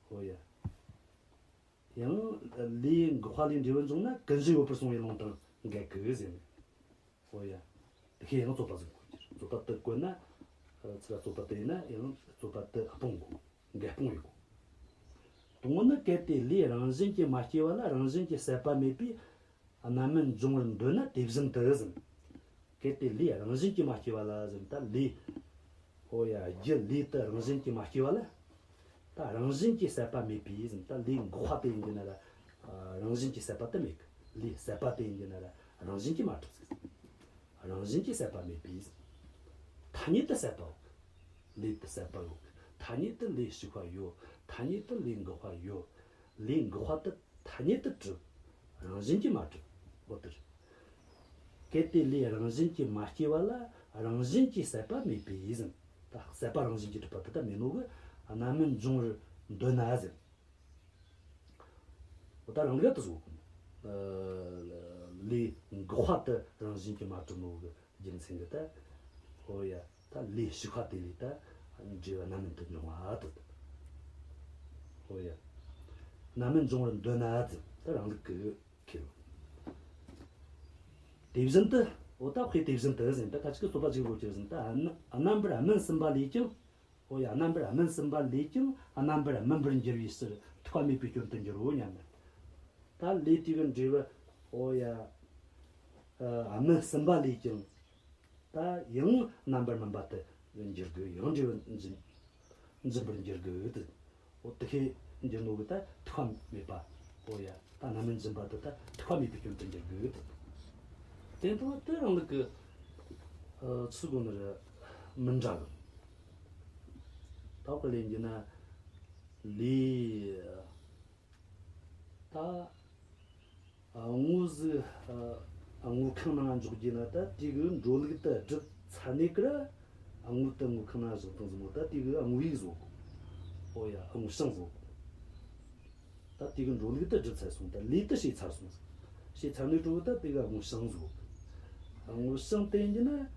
འོ་ཡ། ཡང་ལས་འགགས་པ་ལས་འབྲས་བུ་འབྱུང་ན་ཀུན་གཞི་ཡོད་པར་གསུངས་པའི་ལུང་དང་འགལ་གི་ཟེར་ནས། འོ་ཡ། དེ་ཁས་ཡང་རྩོད་པ་ཟིག་གོ་རྒྱུ། རྩོད་པ་དེ་བཀོད་ན། ཨ། ཚུར་ར་རྩོད་པ་དེ་ཡིན་ན་ཡང་རྩོད་པ་དེ་སྤོང་དགོས། འགལ་སྤོང་ཡོད་དགོས། དང་པོ་ནི། གལ་ཏེ་ལས་རང་བཞིན་གྱིས་མ་སྐྱེས་པ་ལ་རང་བཞིན་གྱིས་ཟད་པ་མེད་པས་རྣམ་སྨིན་འབྱུང་བར་འདོད་ན། དེ་བཞིན་དུ་ཟེར། གལ་ཏེ་ལས་རང་བཞིན་གྱིས་མ་སྐྱེས་པ་ལ་ཟེར། ད་ལས། འོ་ཡ། རྒྱུ་ལས་དེ་རང་བཞིན་གྱིས་མ་སྐྱེས་པ་ལ། ད་རང་བཞིན་གྱིས་ཟད་པ་མེད་པས་ཟེར། ད་ལས་འགགས་པ་དེ་ཡིན་གྱི་ན་ར། ཨ། རང་བཞིན་གྱིས་ཟད་པ་དེ་མེད་གི། ལས་ཟད་པ་དེ་ཡིན་གྱི་ན་ར་རང་བཞིན་གྱིས་མ་གྲུབ་ཟེར། རང་བཞིན་གྱིས་ཟད་པ་མེད་པས་ཟེར། ཐ་སྙད་དུ་ཟད་པ་ཡོད་གི། ལས་དེ་ཟད་པ་ཡོད་གི། ཐ་སྙད་དུ་ལས་ཞིག་པ་ཡོད། ཐ་སྙད་དུ་ལས་འགགས་པ་ཡོད། ལས་འགགས་པ་དེ་ཐ་སྙད་དུ་གྲུབ། རང་བཞིན་གྱིས་མ་གྲུབ། འོ་དེ་རེད། གལ་ཏེ་ལས་རང་བཞིན་གྱིས་མ་སྐྱེས་པ་ལ་རང་བཞིན་གྱིས་ཟད་པ་མེད་པས་ཟེར། ད་ཟད་པ་རང་བཞིན་གྱིས་གྲུབ་པ་དེ་ད་མེད་ནོ་གི། རྣམ་སྨིན་འབྱུང་བར་འདོད་ན་ཟེར། འོ་ད་རང་ལུགས་དེ་བཟོ་གོ། ཨ། ལས་འགགས་པ་དེ་རང་བཞིན་གྱིས་མ་གྲུབ་ནོ་གི་རྒྱུ་མཚན་གྱིས་ད། འོ་ཡ། ད་ལས་ཞིག་པ་དེ་ལས་ད་འབྲས་བུ་རྣམ་སྨིན་དུ་འབྱུང་བ་དེ། འོ་ཡ། རྣམ་སྨིན་འབྱུང་བར་འདོད་ན་དེ་ད་རང་ལུགས་ཀྱི་ཁེལ། དེ་བཞིན་དུ། འོ་ད་དཔེ་དེ་བཞིན་དུ་ཟེར། ད་ཁ་ཅིག་གིས་རྩོད་པ་ཅིག་གོ་ཁྱེར་ཟེར། ད་རྣམ་པར་སྨིན་ཟིན་པ་ལས་ཀྱང་། འོ་ཡ། རྣམ་པར་སྨིན་ཟིན་པ་ལས་ཀྱང་རྣམ་པར་སྨིན་པར་འགྱུར་བའི་ཕྱིར་ཐུབ་པ་མེད་པའི་སྐྱོན་དུ་འགྱུར་རོ་སྙམ་ན། ད་ལས་དེ་གི་འབྲས་བུ། འོ་ཡ། ཨ། སྨིན་ཟིན་པ་ལས་ཀྱང་། ད་ཡང་རྣམ་པར་སྨིན་པ་དེ་འགྱུར་དགོས། ཡང་འབྲས་བུ་འབྱིན་འབྱིན་པར་འགྱུར་དགོས་ཏེ། འོ་དེ་ཁས་འགྱུར་ནོ་གི་ད་ཐུབ་པ་མེད་པ། འོ་ཡ། ད་རྣམ་སྨིན་འབྱིན་པ་དེ་ད་ཐུབ་པ་མེད་པའི་སྐྱོན་དུ་འགྱུར་དགོས་ཏེ། དེ་དང་དེ་རང་ལུགས་ཀྱི། ཨ། ཚུལ་གོ་ནི་ར་མི་འདྲ་གི། ད་ག་ལས་འགྱུར་ན་ལས། ད། ཨ། དངོས་ཟིག་ཨ། དངོས་ཁང་ནང་འཇོག་རྒྱུ་ན་ད་དེ་གི་འགྲོ་ལུགས་དེ་སྒྲུབ་ཚར་ནས་ཀིར། ཨ། དངོས་དེ་དངོས་ཁང་ནང་བཞག་བཏང་ཟིག་མོ། ད་དེ་གི་དངོས་ཡུལ་བཟོ་གོ། འོ་ཡ། དངོས་བྱང་བཟོ་གོ། ད་དེ་གི་འགྲོ་ལུགས་དེ་སྒྲུབ་ཚར་སོང་། ད་ལས་དེ་བྱས་ཚར་སོང་ཟིག། བྱས་ཚར་ནས་འགྲོ་གི་ད་དེ་གི་དངོས་བྱང་བཟོ་གོ། དངོས་བྱུང་དེ་ཡིན་ན་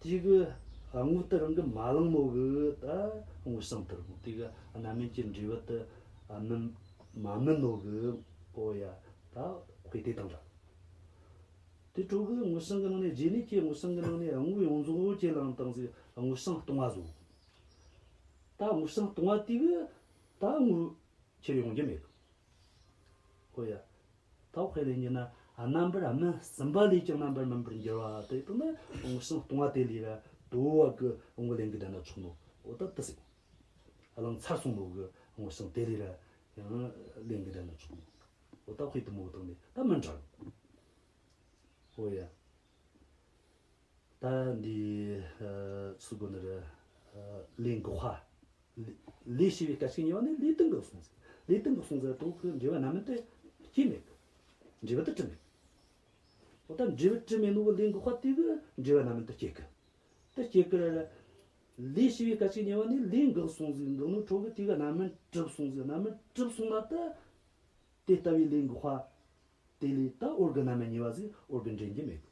དེ་གི་དངོས་དེ་རང་གི་མ་བླངས་ནོ་གི་ད་དངོས་བྱུང་དེ་རེད། དེ་གི་རྣམ་སྨིན་གྱི་འབྲས་བུ་དེ་སྨིན་མ་སྨིན་ནོ་གི། ཨོ་ཡ། ད་དཔེ་དེ་དང་འདྲ། དེ་འཕྲོ་གི་དངོས་བྱུང་གི་ནང་ནས། རྗེས་ནས་ཀྱི་དངོས་བྱུང་གི་ནང་ནས་དངོས་ཡོངས་རྫོགས་ཁས་བླངས་བཏང་ཟིག། དངོས་བྱུང་སྟོང་བ་བཟོ། ད་དངོས་བྱུང་སྟོང་བ་དེ་གི་ད་དངོས་ཁྱེར་ཡོང་རྒྱུ་མེད་གི། ཨོ་ཡ། ད་དཔེ་ལེན་རྒྱུ་ན། རྣམ་པར་སྨིན་ཟིན་པ་ལས་ཀྱང་རྣམ་པར་སྨིན་པར་འགྱུར་བ་དེ་དང་ནི། དངོས་བྱུང་སྟོང་བ་དེ་ལས་ར་དོ་བ་གི་དངོས་ལེན་གི་བསྡད་ན་ཆོག་ནོ། འོ་ད་དེ་ཟིག། བླངས་ཚར་སོང་ནོ་གི་དངོས་བྱུང་དེ་ལས་ར་ཡང་ལེན་གི་བསྡད་ན་ཆོག་ནོ། འོ་ད་དཔེ་དེ་མོ་དང་ནི་ད་མི་འདྲ་གི། ཨོ་ཡ། ད་འདི་ཨ་སུ་གོ་ནི་རེད། ཨ་ལས་འགགས་པ། ལས་ལས་བྱས་པའི་སྐད་ཅིག་གཉིས་པ་ནས་ལས་དེ་འགགས་སོང་ཟིག། ལས་དེ་འགགས་སོང་ཟིག་དང་གི་འབྲས་བུ་རྣམ་སྨིན་དེ་སྐྱེས་མེད་གི། འབྲས་བུ་དེ་གྲུབ་མེད་གི། འོ་ད་འབྲས་བུ་གྲུབ་མེད་ནོ་གི་ལས་འགགས་པ་དེ་གི་འབྲས་བུ་རྣམ་སྨིན་དེ་སྐྱེ་གི། དེ་སྐྱེ་གི་ར་ར། ལས་བྱས་པའི་སྐད་ཅིག་གཉིས་པ་ནས་ལས་འགགས་སོང་ཟིག། འགགས་ནོ་འཕྲོ་གི་དེ་གི་རྣམ་སྨིན་གྲུབ་སོང་ཟིག། རྣམ་སྨིན་གྲུབ་སོང་ན་ད་དེ་ལྟ་བུའི་ལས་འགགས་པ་དེ་ལས་ད་འོར་གི་རྣམ་སྨིན་གཉིས་པ་ཟིག་འོར་གི་འདྲེན་རྒྱུ་མེད་གི།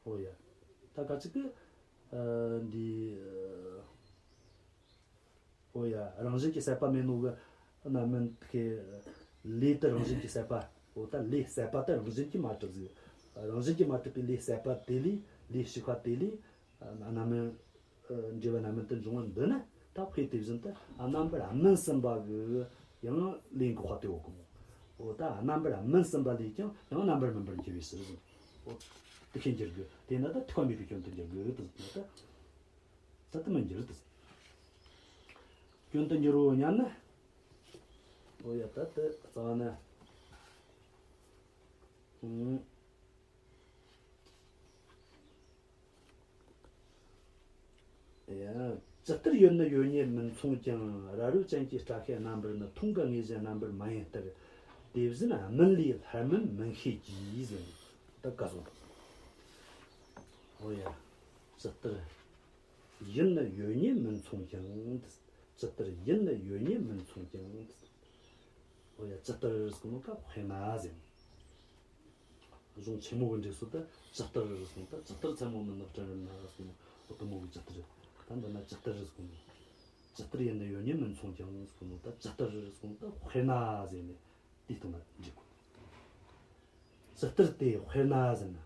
ཨོ་ཡ། ད་ག་ཅིག་གི་ཨ་འདི་ཨོ་ཡ། རང་བཞིན་གྱིས་ཟད་པ་མེད་ནོ་གི་རྣམ་སྨིན་ཁེ། ལས་དེ་རང་བཞིན་གྱིས་ཟད་པ། འོ་ད་ལས་ཟད་པ་དེ་རང་བཞིན་གྱིས་མ་གྲུབ་ཟིག། རང་བཞིན་གྱིས་མ་གྲུབ་པའི་ལས་ཟད་པ་དེ་ལས། ལས་ཞིག་པ་དེ་ལས་རྣམ་སྨིན། ཨ་འབྲས་བུ་རྣམ་སྨིན་དུ་འབྱུང་བ་འདི་ནི་ད་དཔེ་དེ་བཞིན་དུ་རྣམ་པར་སྨིན་ཟིན་པ་གི་ཡང་ལས་འགགས་པ་དེ་ཡོད་གི་མོ། འོ་ད་རྣམ་པར་སྨིན་ཟིན་པ་ལས་ཀྱང་ཡང་རྣམ་པར་སྨིན་པར་འགྱུར་བའི་ཕྱིར་ཟེར། འོ་དེ་ཤེས་འགྱུར་གི། དེས་ན་ད་ཐུག་པ་མེད་པའི་སྐྱོན་དུ་འགྱུར་གི་དེ་ཟེར་ན་ད། ད་དེ་མི་འགྱུར་དེ་ཟེར། སྐྱོན་དུ་འགྱུར་རོ་སྙམ་ན། འོ་ཡ། ད་དེ་རྩ་བ་ན། ཨང་། ཡ། ཇི་ལྟར་ཡུལ་ནི་ཡོད་ཉིད་མིན་མཚུངས་ཀྱང་། རབ་རིབ་ཅན་གྱི་སྐྲ་ཤད་རྣམ་པར་ནི། མཐོང་གི་དངོས་གཞི་རྣམ་པར་མ་ཡིན་ལྟར། དེ་བཞིན་སྨིན་ལས་སླར་སྨིན་མིན་ཤེས་ཀྱིས་ཟེར། ད་ག་སོང་། ཨོ་ཡ། ཇི་ལྟར་ཡུལ་ནི་ཡོད་ཉིད་མིན་མཚུངས་ཀྱང་། ཇི་ལྟར་ཡུལ་ནི་ཡོད་ཉིད་མིན་མཚུངས་ཀྱང་། ཨོ་ཡ། ཇི་ལྟར་ཟེར་ནོ་ད་དཔེར་ན་ཟེར། གཞུང་ཆེན་མོ་གི་འགྲེལ་སྲོལ་དེ་ཇི་ལྟར་རེད་ཟེར་ནོ་ད། ཇི་ལྟར་མཚན་མོ་མིན་ནོ་སྤྲིན་རེད་ན་ཟེར་ནོ། འོ་དེ་མོ་གི་ཇི་ལྟར་རེད། ད་འདི་ན་ཇི་ལྟར་རེད་ཟེར་ནོ། ཇི་ལྟར་ཡུལ་ནི་ཡོད་ཉིད་མིན་མཚུངས་ཀྱང་ཟེར་ནོ་ད། ཇི་ལྟར་རེད་ཟེར་ནོ་ད་དཔེར་ན་ཟེར་ནས་དེའི་སྟེང་ན་འགྲིག་གོ། ཇི་ལྟར་དེ་དཔེར་ན་ཟེར་ན།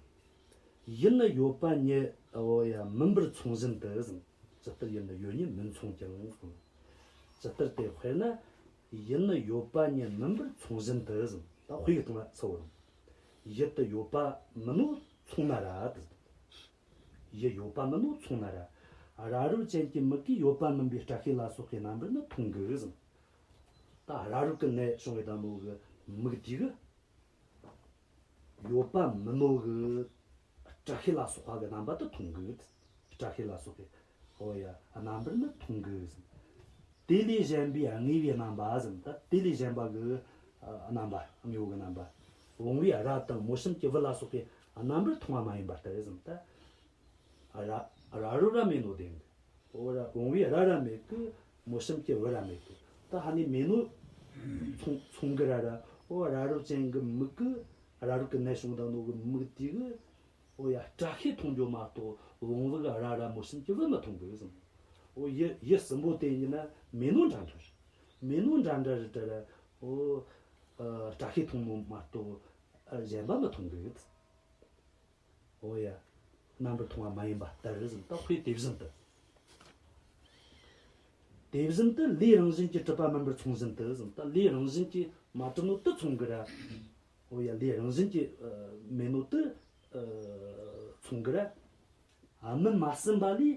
ཡུལ་ནི་ཡོད་པ་ཉིད་འོ་ཡ་མིན་པར་མཚུངས་བཞིན་དུ་ཟེར། ཇི་ལྟར་ཡུལ་ནི་ཡོད་ཉིད་མིན་མཚུངས་ཀྱང་ཟེར་ནོ། ཇི་ལྟར་དེ་དཔེར་ན། ཡུལ་ནི་ཡོད་པ་ཉིད་མིན་པར་མཚུངས་བཞིན་དུ་ཟེར། ད་དཔེ་གི་སྟེང་ན་ཚུར་བོར། ཡུལ་དེ་ཡོད་པ་མིན་ནོ་མཚུངས་ན་ར་དེ། ཡུལ་ཡོད་པ་མིན་ནོ་མཚུངས་ན་ར། རབ་རིབ་ཅན་གྱི་མིག་གིས་ཡོད་པ་མིན་པའི་སྐྲ་ཤད་ལ་སོགས་པའི་རྣམ་པར་ནི་མཐོང་གི་ཟེར། ད་རབ་རིབ་ཀྱི་ནད་བྱུང་བའི་དང་པོ་གི་མིག་དེ་གིས། ཡོད་པ་མིན་ནོ་གི་སྐྲ་ཤད་ལ་སོགས་པ་གི་རྣམ་པ་དེ་མཐོང་གི། སྐྲ་ཤད་ལ་སོགས་པའི། ཨོ་ཡ། རྣམ་པར་ནི་མཐོང་གི་ཟེར། དེ་ལས་གཞན་པའི་དངོས་པོའི་རྣམ་པ་ཟེར། ད་དེ་ལས་གཞན་པ་གི་ཨ་རྣམ་པ། དངོས་པོ་གི་རྣམ་པ། བུང་བའི་རྭ་དང་མོ་གཤམ་གྱི་བུ་ལ་སོགས་པའི་རྣམ་པར་མཐོང་བ་མ་ཡིན་པ་ལྟར་ཟེར། ད་རྭ་རྭ་རོ་ར་མེད་ནོ་དེ་ཡིན་གི། འོ་ར། བུང་བའི་རྭ་ར་མེད་གི། མོ་གཤམ་གྱི་བུ་ར་མེད་གི། ད་ཧ་ནི་མེད་ནོ་མཚུངས་མཚུངས་གི་ར་ར། འོ་རབ་རིབ་ཅན་གི་མིག་གིས། རབ་རིབ་ཀྱི་ནད་བྱུང་བཏང་ནོ་གི་མིག་དེ་གིས། འོ་ཡ། སྐྲ་ཤད་མཐོང་རྒྱུ་མ་གཏོགས་བུང་བུ་གི་རྭ་ར་མོ་གཤམ་གྱི་བུ་མི་མཐོང་གི་ཟེར། འོ་ཡུལ་ཡུལ་གསུམ་པོ་དེ་ཡིན་ན་མེད་ནོ་འདྲ་འདྲ་རེད། མེད་ནོ་འདྲ་འདྲ་རེད་དྲ་ར། འོ་ཨ་སྐྲ་ཤད་མཐོང་ནོ་མ་གཏོགས་ཨ་གཞན་པ་མི་མཐོང་གི། འོ་ཡ། རྣམ་པར་མཐོང་བ་མ་ཡིན་པ་ལྟར་ཟེར། ད་དཔེ་དེ་བཞིན་དུ། དེ་བཞིན་དུ་ལས་རང་བཞིན་གྱིས་གྲུབ་པ་མིན་པར་མཚུངས་བཞིན་དུ་ཟེར། ད་ལས་རང་བཞིན་གྱིས་མ་གྲུབ་ནོ་དེ་མཚུངས་གི་ར། འོ་ཡ། ལས་རང་བཞིན་གྱིས་ཨ་མེད་ནོ་དེ་ཨ་མཚུངས་གི་ར། ཨ་སྨིན་མ་ཟིན་པ་ལས།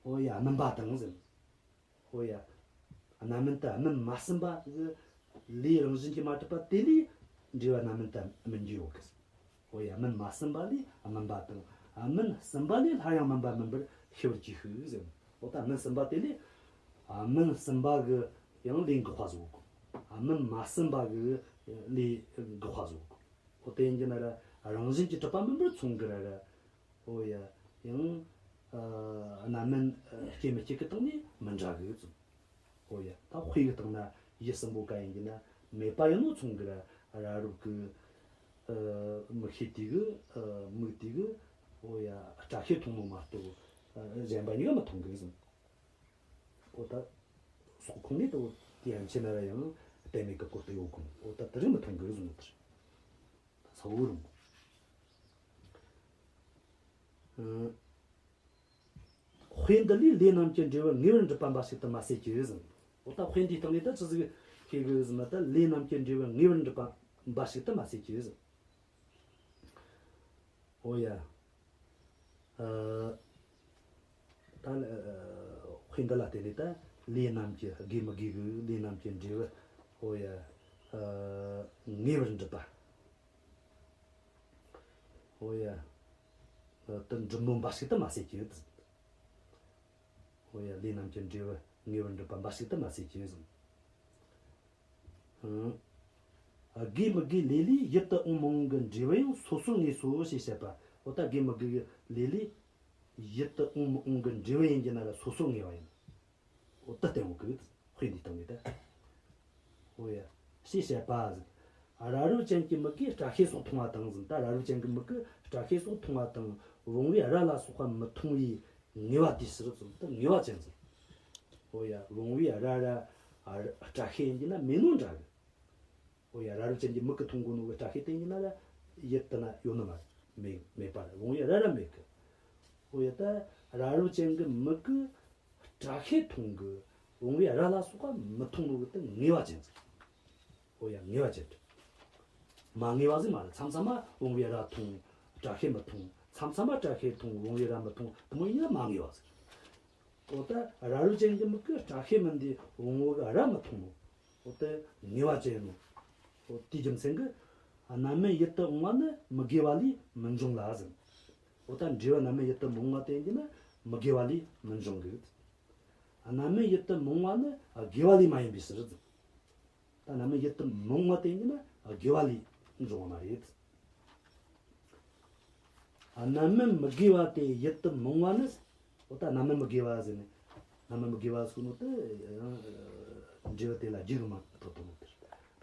འོ་ཡ། སྨིན་པ་དང་ཟེར། འོ་ཡ། རྣམ་སྨིན་དེ་སྨིན་མ་ཟིན་པ་གི་ལས་རང་བཞིན་གྱིས་མ་གྲུབ་པ་དེ་ལས་འབྲས་བུ་རྣམ་སྨིན་དེ་སྨིན་རྒྱུ་ཡོད་གི། འོ་ཡ། སྨིན་མ་ཟིན་པ་ལས་སྨིན་པ་དང་། སྨིན་ཟིན་པ་ལས་སླར་ཡང་སྨིན་པ་མིན་པར་ཤེས་པར་གྱིས་ཤིག་ཟེར། འོ་ད་སྨིན་ཟིན་པ་དེ་ལས། སྨིན་ཟིན་པ་གི་ཡང་ལས་འགགས་པ་བཟོ་གོ། སྨིན་མ་ཟིན་པ་གི་ལས་འགགས་པ་བཟོ་གོ། འོ་དེ་ཡིན་གྱི་ན་ར་རང་བཞིན་གྱིས་གྲུབ་པ་མིན་པར་མཚུངས་གི་ར་ར། འོ་ཡ། ཡང་ཨ་རྣམ་སྨིན་ཨ་སྐྱེ་མི་སྐྱེ་གི་སྟེང་ནས་མི་འདྲ་གི་ཙམ། འོ་ཡ། ད་དཔེ་གི་སྟེང་ན་ཡུལ་གསུམ་པོ་ག་ཡིན་གྱི་ན་མེད་པ་ཡིན་ནོ་མཚུངས་གི་ར། རབ་རིབ་གི་ཨ་མིག་ཤེས་དེ་གི་ཨ་མིག་དེ་གི་ འོ་ཡ། སྐྲ་ཤད་མཐོང་ནོ་མ་གཏོགས་ཨ་གཞན་པ་གཉིས་ཀ་མི་མཐོང་གི་ཟེར། འོ་ད་སོགས་ཁོང་ནས་ད་འོ་དེ་ཡན་ཆད་ན་ར་ཡང་གཏན་མེད་ཀྱི་སྐོར་དུ་ཡོད་གོ། འོ་ད་དེ་རིགས་མི་མཐོང་གི་ཟེར་ནོ་དེ་རེད། ད་ས་བོ་རུང་། ཨ། དཔེ་འདི་ལས་ལས་རྣམས་ཀྱི་འབྲས་བུ་ངེས་པར་འགྲུབ་པ་འབའ་ཞིག་ཏུ་མ་ཟད་ཀྱི་ཟེར། འོ་ད་དཔེ་འདིའི་སྟེང་ནས་ད་ཆི་ཟིག་ཤེས་གི་ཟེར་ན། ད་ལས་རྣམས་ཀྱི་འབྲས་བུ་ངེས་པར་འགྲུབ་པ་འབའ་ཞིག་ཏུ་མ་ཟད་ཀྱི་ཟེར། འོ་ཡ། ཨ། ད་ལ་ཨ་དཔེ་འདི་ལ་བརྟེན་ནས་ད་ལས་རྣམས་ཀྱི་དགེ་མི་དགེ་གི་ལས་རྣམས་ཀྱི་འབྲས་བུ། འོ་ཡ། ཨ། ངེས་པར་འགྲུབ་པ། འོ་ཡ། ཨ། དེ་འགྲུབ་ནོ་འབའ་ཞིག་ཏུ་མ་ཟད་ཀྱི། འོ་ཡ། ལས་རྣམས་ཀྱི་འབྲས་བུ་ངེས་པར་འགྲུབ་པ་འབའ་ཞིག་ཏུ་མ་ཟད་ཀྱི་ཟེར། ཨང་། དགེ་མི་དགེ་ལས་ལས་ཡིད་དུ་འོང་མི་འོང་གི་འབྲས་བུ་ཡང་སོ་སོར་ངེས་སོ་ཞེས་བཤད་པ། འོ་ད་དགེ་མི་དགེ་གི་ལས་ལས་ཡིད་དུ་འོང་མི་འོང་གི་འབྲས་བུ་ཡིན་གྱི་ན་ར་སོ་སོར་ངེས་པ་ཡིན། འོ་ད་བསྟན་འོང་གི། དཔེ་འདིའི་སྟེང་ནས་ད། འོ་ཡ། ཞེས་བཤད་པ་ཟེར། རབ་རིབ་ཅན་གྱི་མིག་གིས་སྐྲ་ཤད་སོགས་མཐོང་བ་དང་ཟེར། ད་རབ་རིབ་ཅན་གྱི་མིག་གིས་སྐྲ་ཤད་སོགས་མཐོང་བ་དང་། བུང་བའི་རྭ་ལ་སོགས་པ་མི་མཐོང་བའི་ངེས་པ་དེའི་ཕྱིར་ཟེར། ད་ངེས་པ་ཅན་ཟེར། འོ་ཡ། བུང་བའི་རྭ་ར་ཨ་སྐྲ་ཤད་ཡིན་གྱི་ན་མེད་ནོ་འདྲ་གི། འོ་ཡ། རབ་རིབ་ཅན་གྱི་མིག་གིས་མཐོང་གོ་ནོ་གི་སྐྲ་ཤད་དེ་ཡིན་གྱི་ན་ར་ཡིད་དུ་ན་ཡོད་ནི་མ་རེད། མེད་མེད་པ་རེད། བུང་བའི་རྭ་ར་མེད་གི། འོ་ཡ། ད་རབ་རིབ་ཅན་གྱི་མིག་གིས་སྐྲ་ཤད་མཐོང་གི། བུང་བའི་རྭ་ལ་སོགས་པ་མི་མཐོང་ནོ་གི་དེ་ངེས་པ་ཅན་ཟེར། འོ་ཡ། ངེས་པ་ཅན་རེད། མ་ངེས་པ་ཟིག་མ་རེད། མཚམས་མཚམས་མ་བུང་བའི་རྭ་མཐོང་། སྐྲ་ཤད་མི་མཐོང་། མཚམས་མཚམས་མ་སྐྲ་ཤད་མཐོང་། བུང་བའི་རྭ་མི་མཐོང་། དེ་མོ་ཡིན་ན་མ་ངེས་པ་ཟིག། འོ་ད་རབ་རིབ་ཅན་གྱི་མིག་གིས་སྐྲ་ཤད་མིན་དེ་བུང་བ་གི་རྭ་མི་མཐོང་ནོ། འོ་དེ་ངེས་པ་ཅན་ཡིན་ནོ། འོ་དེའི་རྒྱུ་མཚན་གྱིས། རྣམ་སྨིན་ཡིད་དུ་འོང་བ་ནི་མི་དགེ་བ་ལས་མི་འབྱུང་ལ་ཟེར། འོ་ད་འབྲས་བུ་རྣམ་སྨིན་ཡིད་དུ་མི་འོང་བ་དེ་ཡིན་གྱི་ན་མི་དགེ་བ་ལས་མི་འབྱུང་གི། རྣམ་སྨིན་ཡིད་དུ་མི་འོང་བ་ནི་དགེ་བ་ལས་མ་ཡིན་པའི་ཕྱིར་ཟེར། ད་རྣམ་སྨིན་ཡིད་དུ་མི་འོང་བ་དེ་ཡིན་གྱི་ན་དགེ་བ་ལས་འབྱུང་བ་མ་རེད། རྣམ་སྨིན་མི་དགེ་བ་དེ་ཡིད་དུ་མི་འོང་བ་ནི། འོ་ད་རྣམ་སྨིན་མི་དགེ་བ་ཟེར་ནས། རྣམ་སྨིན་མི་དགེ་བ་ཟེར་ནོ་དེ་ཡང་འབྲས་བུ་དེ་ལ་རྒྱུ་གི་མིང་ཐོགས་ཐུབ་ནོ་དེ་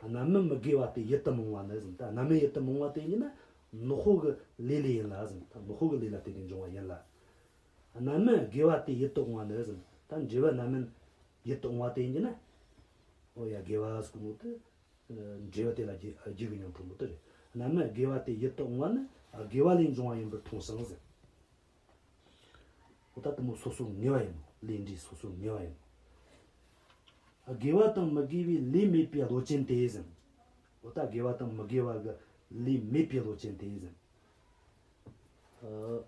རེད། རྣམ་སྨིན་མི་དགེ་བ་དེ་ཡིད་དུ་མི་འོང་བ་ནི་ཟེར། ད་རྣམ་སྨིན་ཡིད་དུ་མི་འོང་བ་དེ་ཡིན་ན་ནག་པོ་གི་ལས་ལས་ཡིན་ལ་ཟེར། ད་ནག་པོ་གི་ལས་ལ་བརྟེན་ནས་འབྱུང་བ་ཡིན་ལ། རྣམ་སྨིན་དགེ་བ་དེ་ཡིད་དུ་འོང་བ་ནི་ཟེར། ད་འབྲས་བུ་རྣམ་སྨིན་ཡིད་དུ་འོང་བ་དེ་ཡིན་གྱི་ན། འོ་ཡ། དགེ་བ་ཟེར་གོ་ནོ་དེ། འབྲས་བུ་དེ་ལ་རྒྱུ་རྒྱུ་གི་མིང་ཐོགས་ནོ་དེ་རེད། རྣམ་སྨིན་དགེ་བ་དེ་ཡིད་དུ་འོང་བ་ནི་དགེ་བ་ལས་འབྱུང་བ་ཡིན་པར་མཐོང་ཞིང་ཟེར། འོ་ད་དེ་མོ་སོ་སོར་ངེས་པ་ཡིན་ནོ། ལས་འབྲས་སོ་སོར་ངེས་པ་ཡིན་ནོ། དགེ་བ་དང་མི་དགེ་བའི་ལས་མེད་པའི་བློ་ཅན་དེ་ཟེར། འོ་ད་དགེ་བ་དང་མི་དགེ་བ་གི་ལས་མེད་པའི་བློ་ཅན་དེ་ཟེར། ཨ།